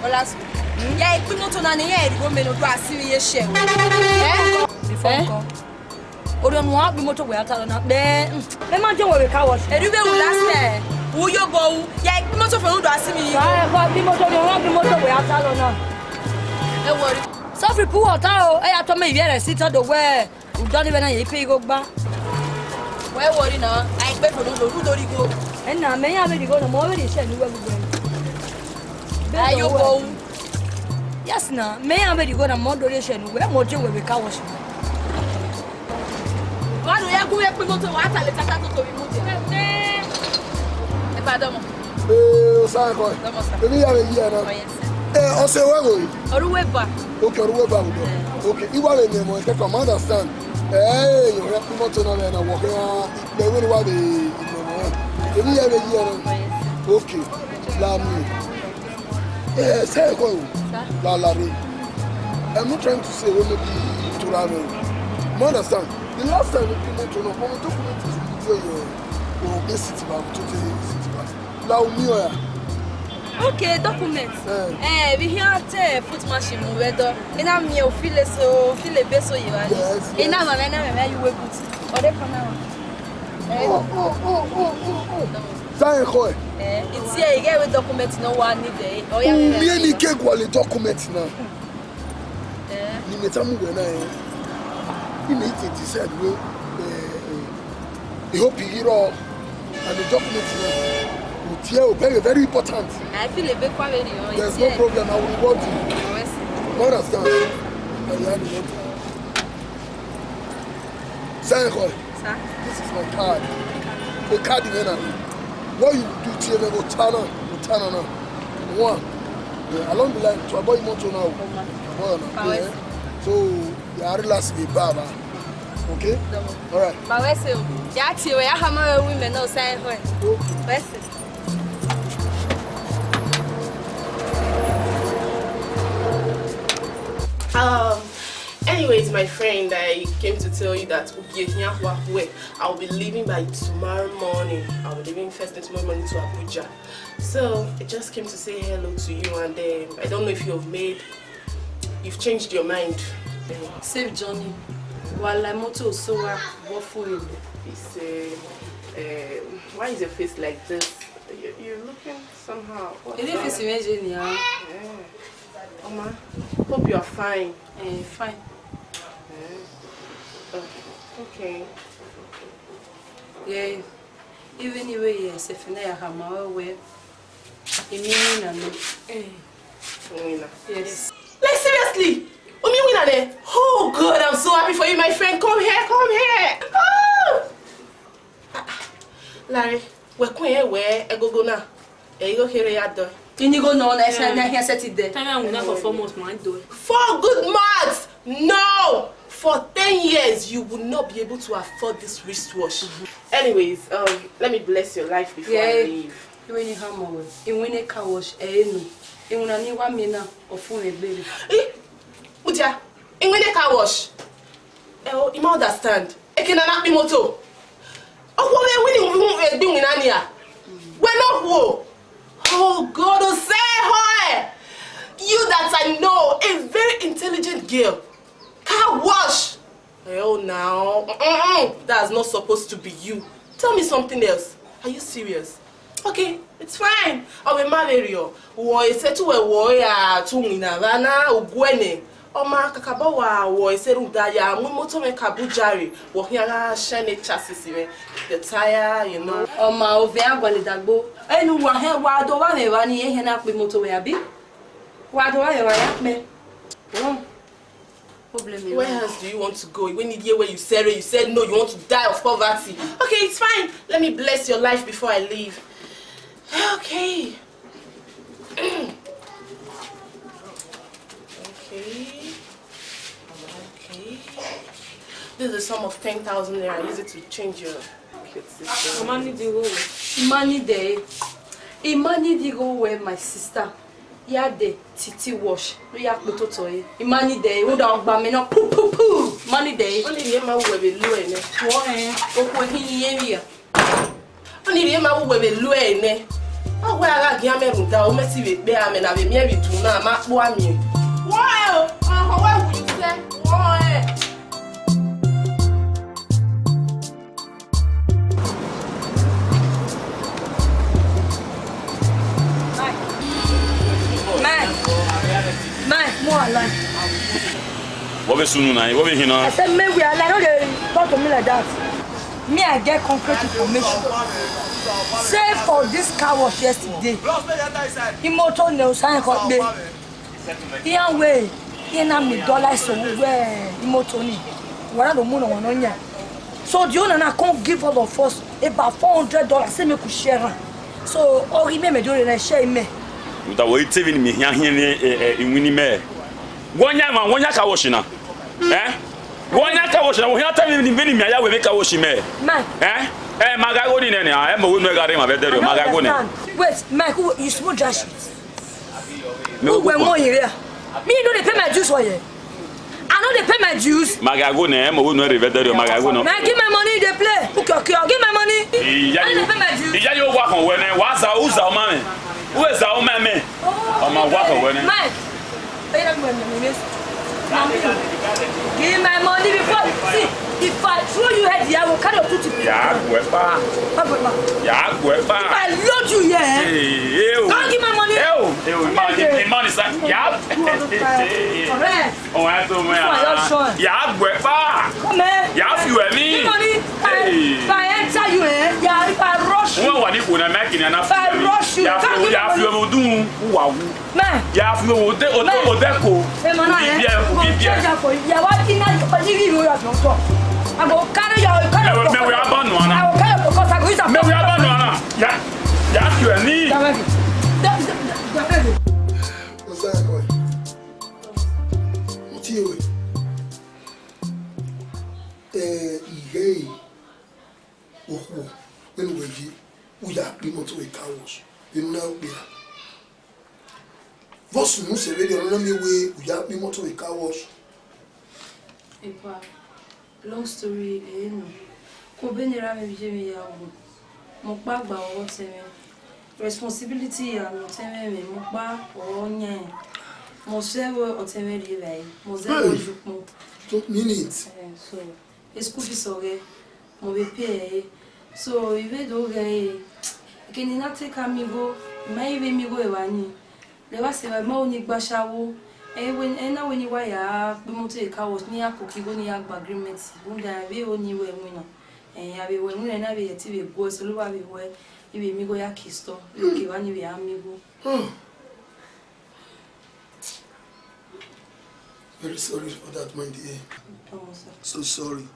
Bọla, hmm? Ya ekpe imoto na ne ya eri wo me no do asi mi ye shẹ. Eh? Before nko. Orhiọn ne uwa gbe imoto wẹ a talọ na kpẹ, mm, mẹ ma jẹ wẹ vbe car wash. Erriọ vbe wu last time, u yo obọ ru, ya gbe imoto fẹ rhunmwuda si mi. Wa, wa gbe imoto, ne uwa gbe imoto wẹ a talọ na. Ẹ wọrri. Sọfri pu ọta o, ẹ ya tọ mẹ ivbi ẹrẹ si tọ do wẹ, u Dọni vbe na ye ipe igho gba. Wẹ worry na, a i kpe do do do do righo. Ena, mẹ ya vbe righo na, mọ vbe ri sẹ ne uwẹ vbe uwẹ. Ayo wo. Yes na, mẹ ya vbe righo na, mọ do ri sẹ ne uwẹ, mọ je wẹ vbe car wash. Wa do ya gu vbe kpe imoto, wa ta leta ta toto vbe imoto. Ẹ ba dọmọ. Ee, osa ẹkọ. Dọmọ sa. Emi ya vbe yi ẹ na. Oh, yes, sir. Ee, ọse wẹ wo yi? Ọre uwẹ ba. Okay, ọre uwẹ ba wo dọ. Eh. Okay, I wa vbe miẹn mọ, I can understand. Ee, yo ya kpe imoto na vbe na wọ kẹ, ikpẹ wẹ ne wa vbe miẹn mọ. Emi ya vbe yi ẹ na. Oh, yes, sir. Okay, la mi. Eh, say go. Sir? La, la, re. I'm not trying to say we maybe to la, re. You understand? The last time we came to know, when we talk about this, we do your, your basic, but we talk about city, but la, we are. Okay, document. Eh. Eh, we here at, eh, foot machine, we do. Ina mi o file so, file be so you are. Yes, yes. Ina ma, ina ma, you will put. Or they come now. Eh. Oh, oh, oh, oh, oh, oh. Sign, kho. Eh, it's here, you get with document, no one need it. Oh, yeah, yeah, yeah. Eni ke gualọ document na. Eh. Ni mẹ ta mu wẹ na, eh. Ni mẹ te decide we, eh, eh, I hope you hear all. And the document na, o tie o very, very important. I feel a bit quite very. There's no problem. I will reward you. Yes. You understand? I will reward you. Sign, kho. Sir? This is my card. The card you know. What you do to you, go turn on, go turn on. One. Yeah, along the line, to avoid motor now. Oh, my. Avoid now. Power. Yeah. So, yeah, relax, be baba. Okay? Double. All right. But we say, ya ti we ya hama we women no sign, kho. Okay. We say. Um, anyways, my friend, I came to tell you that I'll be leaving by tomorrow morning. I'll be leaving first thing tomorrow morning to Abuja. So I just came to say hello to you, and um, I don't know if you've made, you've changed your mind. Safe journey. Wa la imoto so wa wo fun ebe. He said, um, why is your face like this? You, you're looking somehow. What's up? Eni fesi meje ni a. Yeah. Oma, hope you are fine. Eh, fine. Eh, oh, okay. Yeah. Even the way you say, fina ya hama we. Emi winna nẹ. Eh. Winna. Yes. Like, seriously? Umi winna nẹ? Oh God, I'm so happy for you, my friend. Come here, come here. Ah! Larry, wẹ kun ẹre wẹ ẹgogo na, ẹ i gho kherhe ya dọ. Ini igho nọ na, ẹsẹ na hian sẹtin dẹ. Time I win for four months, man, do. Four good months? No! For ten years, you will not be able to afford this wristwatch. Anyways, um, let me bless your life before I leave. Iwinna hama wẹ, iwinna car wash, ẹ i nọ. Iwinna ni wa miẹn na, ọ fun mwẹ egbe. Eh, mudia, iwinna car wash. Ẹ o, I ma understand. Eke na na kpe imoto. Ọkhọ mwẹ wini egbe iwinna nia. Wẹ nọ khuo. Oh God, Osehọe. You that I know, a very intelligent girl. Car wash. Hell now. Mm-mm. That's not supposed to be you. Tell me something else. Are you serious? Okay, it's fine. Ọ vbe ma vberriọ. Wọ ese tu wẹ wọ ya tu winna vba na, uguẹ nẹ. Ọ ma kakabọ wa wọ ese rhunmwuda ya mu imoto mwẹ ka Abuja rre. Wọ khian gha shine chances mwẹ. The tire, you know. Ọ ma ovbi a gualọ dagbo. Enu wa hẹ wa do vba mwẹ evba ni, ehẹn na kpe imoto wẹ, abi? Wa do vba mwẹ evba ya kpẹ. Oh. Problem. Where else do you want to go? When you hear where you said, you said no, you want to die of poverty. Okay, it's fine. Let me bless your life before I leave. Okay. Okay. Okay. This is a sum of ten thousand naira. Use it to change your clothes. Ima need igho wẹ. Ima need ẹ. Ima need igho wẹ, my sister. Ya dẹ titi wash, ne u ya kpe ototọ ẹre. Ima need ẹre, rhunmwuda ọgba mẹ nọ, pu, pu, pu. Ima need ẹre. Ọni rhie ma wu wẹ vbe lu ẹre nẹ. Wọ ẹn, okhuo ẹkhin ye vbe ya. Ọni rhie ma wu wẹ vbe lu ẹre nẹ. Ọ wẹ a gha gian mẹ rhunmwuda, ọ mẹ si vbe kpe amẹ na vbe miẹn vbe idun na, ma kpo amẹ. Wọ ẹn o, ọhọ wẹ wu sẹ, wọ ẹn. Mai, mai, mai, mu a la. Vbọ vbe sunu na, vbọ vbe hin na? I said, "Make we, I no dey talk to me like that." Me, I get concrete information. Say for this car wash yesterday, imoto ne Osayin kọ gbe. Iran wẹ, iran na miẹn dollar so wẹ imoto ni. Wa na do mu ne ọmwa nọ yan. So the owner na come give all of us about four hundred dollars, say make we share am. So, ọ ghi mẹ, mẹ do rre na share imẹ. Uta wo ite vbene imẹ hian hian ne, eh, eh, iwinna imẹ. Wọ yan emwa, wọ yan car wash na. Eh? Wọ yan car wash na, wọ hian ta vbene, vbene imẹ ya wẹ vbe car wash mẹ. Mike. Eh? Eh, ma gha gho ni nẹ nia, eh, mo wẹ nu ẹ gha rre emwa vbe ẹdẹrriọ, ma gha gho nẹ. Understand. Wait, Mike, who, you smoke dry shit? Mẹ wẹ mo yin ria. Me no dey pay my dues for here. I no dey pay my dues. Ma gha gho nẹ, mo wẹ nu ẹ rre vbe ẹdẹrriọ, ma gha gho nẹ. Man, give my money, you dey play. Ukio, ukio, give my money. Ìyá I yóò, no dey pay my dues. Ìyá yóò wá kàn wẹ nẹ, wàá za, ó za ọmọ mẹ. Ó za ọmọ mẹ. Ọmọ wá kàn wẹ nẹ. Mike, pay that money, miss. Mommy, give my money before. See, if I throw you head here, I will carry your two teeth. Yàá gbọ́ ẹ pa. Come on, ma. Yàá gbọ́ ẹ pa. If I load you here, eh? Ee, ee o. Come give my money. Ee o, ee o, imani, imani sa. Yàá. Correct. Ọmọ ẹ tó mọ ya. This one, your son. Yàá gbọ́ ẹ pa. Come here. Yàá fi wẹ̀ mí. Give money. Hey. If I enter you, eh? Yeah, if I rush you. Wọ́n wà ní kò náà, mẹ́kì ni a náà fi wẹ̀ mí. If I rush you, yàá fi, can't give money. Yàá fi ọmọ ọdún wà wú. Man. Yàá fi owó dé, o dé, man, o dé kò. Hey, man, I, ibi ẹ, go ibi ẹ. Change am for you. Yeah, what in that, what you give you your doctor? I go carry your, carry your doctor. Mẹ wẹ, mẹ wẹ abọ nù ana. I go carry your doctor. I go use am. Mẹ wẹ abọ nù ana. Yàá, yàá fi wẹ̀ mí. That way. That, that, that, that way. What's that boy? Mo ti wẹ. Eh, ìyá yìí, okhuo, vbene uwẹ ye, u ya kpe imọto vbe car wash, vbene u na kpe ra. Vbọ sunu sẹ vberriọ ne ọ na miẹn wẹ u ya kpe imọto vbe car wash? Epa, long story, eh, no. Ko be ne erha mwẹ vbe iye mwẹ ya wu. Mẹ ọkpa gba ọghe ọtẹn mwẹ. Responsibility ya ne ọtẹn mwẹ mwẹ, mẹ ọkpa ọre ọ yan ẹn. Mẹ ọ sẹ vbe ọtẹn mwẹ rri evbare, mẹ ọ zẹ vbe, hey, ọ ye ukpọn. Two minutes. Eh, so, school fees ọghẹ, mẹ ọ vbe pay ẹre. So, I vbe do ghee, eke ne I na te ka miẹn igho, I ma i vbe miẹn igho evba nii. Lẹ vba sẹ evba, I ma ho ne I gba ashawo. Ẹ i wẹ, ẹ na wẹ ne I wa ya kpe imọto vbe car wash, ne I ya koko igho, ne I ya gba agreement. Rhunmwuda, I vbe ho ne I ru ẹre winna. Ẹ, a vbe ru ẹre winna, I na vbe he ẹtin vbe guẹ, Osanobua vbe wẹ, I vbe miẹn igho ya ke store, I ke evba nii vbe a miẹn igho. Hmm. Very sorry for that, my dear. Come on, sir. So sorry.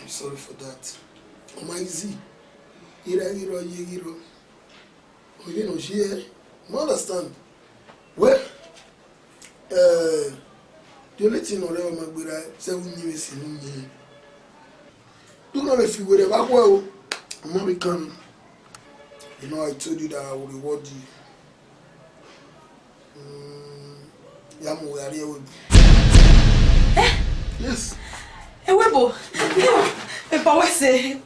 I'm sorry for that. Ọmọ easy. Ira, ira, ye, ira. Oye no share. You understand? Well, uh, the only thing I ever make with that seven years in me. Do not if you were ever well. Mommy come. You know, I told you that I will reward you. Mm, ya mu wẹ a rrie ẹvbo ebo. Eh? Yes. Ẹvbo ebo? Epa wẹ sẹ.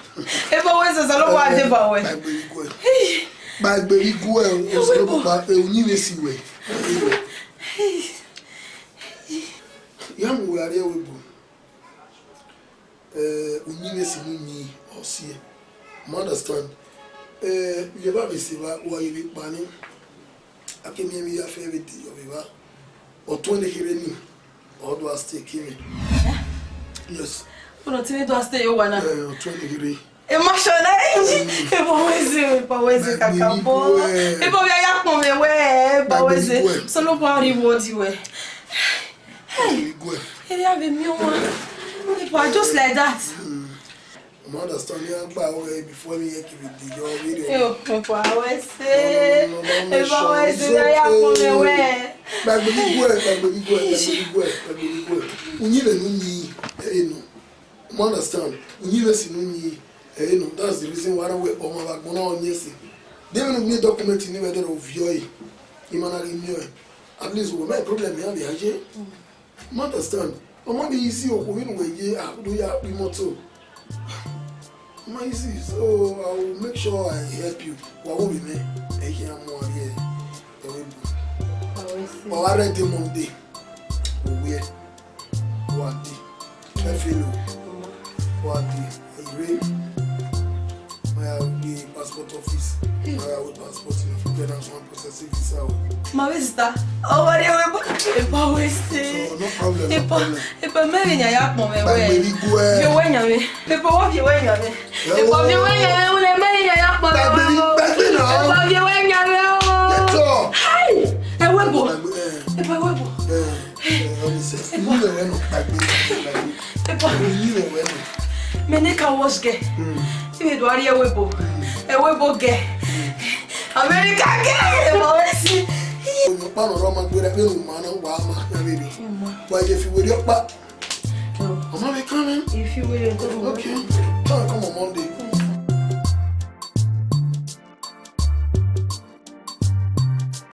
Epa wẹ sẹ, Osanobua deba wẹ. Kpaegbe vbe iguẹ. Hey. Kpaegbe vbe iguẹ, ẹvbo ebo. Osanobua, eh, uyinmwẹ si wẹ. Hey. Ya mu wẹ a rrie ẹvbo ebo. Eh, uyinmwẹ si ne u yin, ọ si ẹe. You understand? Eh, ivbi evba vbe sẹ evba, wa ye vbe kpa ni. A ke miẹn emwi ya fẹ vbe de yọ vbe evba. Ọtuẹn ne kherhe ni, ọ do a stay ke mwẹ. Yes. Ọnọtẹn mwẹ do a stay ye owa na? Eh, ọtuẹn ne kherhe. Emotional. Epa wẹ sẹ, epa wẹ sẹ kakabọ. Epa wẹ ya kpọnmwẹ wẹ, epa wẹ sẹ. Osanobua reward wẹ. Hey, ẹ ya vbe miẹn owa. Epa, just like that. Mm. You understand? You gba wẹ before me, you give it the job. Yo, epa wẹ sẹ. Epa wẹ sẹ, ya kpọnmwẹ wẹ. Kpaegbe vbe iguẹ, kpaegbe vbe iguẹ, kpaegbe vbe iguẹ, kpaegbe vbe iguẹ. Uyinmwẹ ne u yin, eh, no. You understand? Uyinmwẹ si ne u yin, eh, no. That's the reason why we ọmọ vbe agbọn na ọ yin ẹse. Deghẹ ne u miẹn document ni vbe ẹdẹrriọ, u viọ ẹre. I ma na ghi miẹn ọe. At least, we, my problem, me have a You understand? Ọmọ ni easy o, kò nínú wẹ ye, a do ya kpe imọto. Ọmọ easy, so I will make sure I help you. Wa wo bi mẹ, ẹ yẹ a mu a rrie ẹvbo ebo. Wa wa rẹ de Monday. Owiẹ. Wa de. Ẹ feel o. Wa de. Ire. Oya, we passport office. Oya, we passport, you fit get am one processing visa o. My sister, Ọmọ rẹ wẹ bọ, ebo wẹ sẹ. So, no problem, no problem. Ebo, ebo, mẹ vbe yan ya kpọn mẹ wẹ. Gbàgbé ní kú ẹ. Fi owó yan mi. Ebo, wọ́n fi owó yan mi. Ebo, fi owó yan mi, wọ́n lè mẹ yan ya kpọn mẹ wẹ. Gbàgbé ní, gbàgbé náà. Ebo, fi owó yan mi o. Get up. Hi! Ebo, ebo. Gbàgbé, ẹ. Ebo, ebo, ebo. Ẹ, ẹ, ọmọ sẹ. Ebo. Ìlú rẹ̀ wẹ̀ nù, gbàgbé, gbàgbé. Ebo. Ìlú rẹ̀ wẹ̀ nù. Mẹ ne ka wash gẹ. Hmm. Ibe do ari ẹwẹ ebo. Hmm. Ẹwẹ ebo gẹ. Hmm. America gẹ. Ebo wẹ si. Oyún pa nọrọ ma gbera pé òun máa ń wà á máa ń rere. Wà á yẹ fi wèrè ọ̀pá. Ọmọ mi kán mi. Ìfi wèrè tó wù. Okay.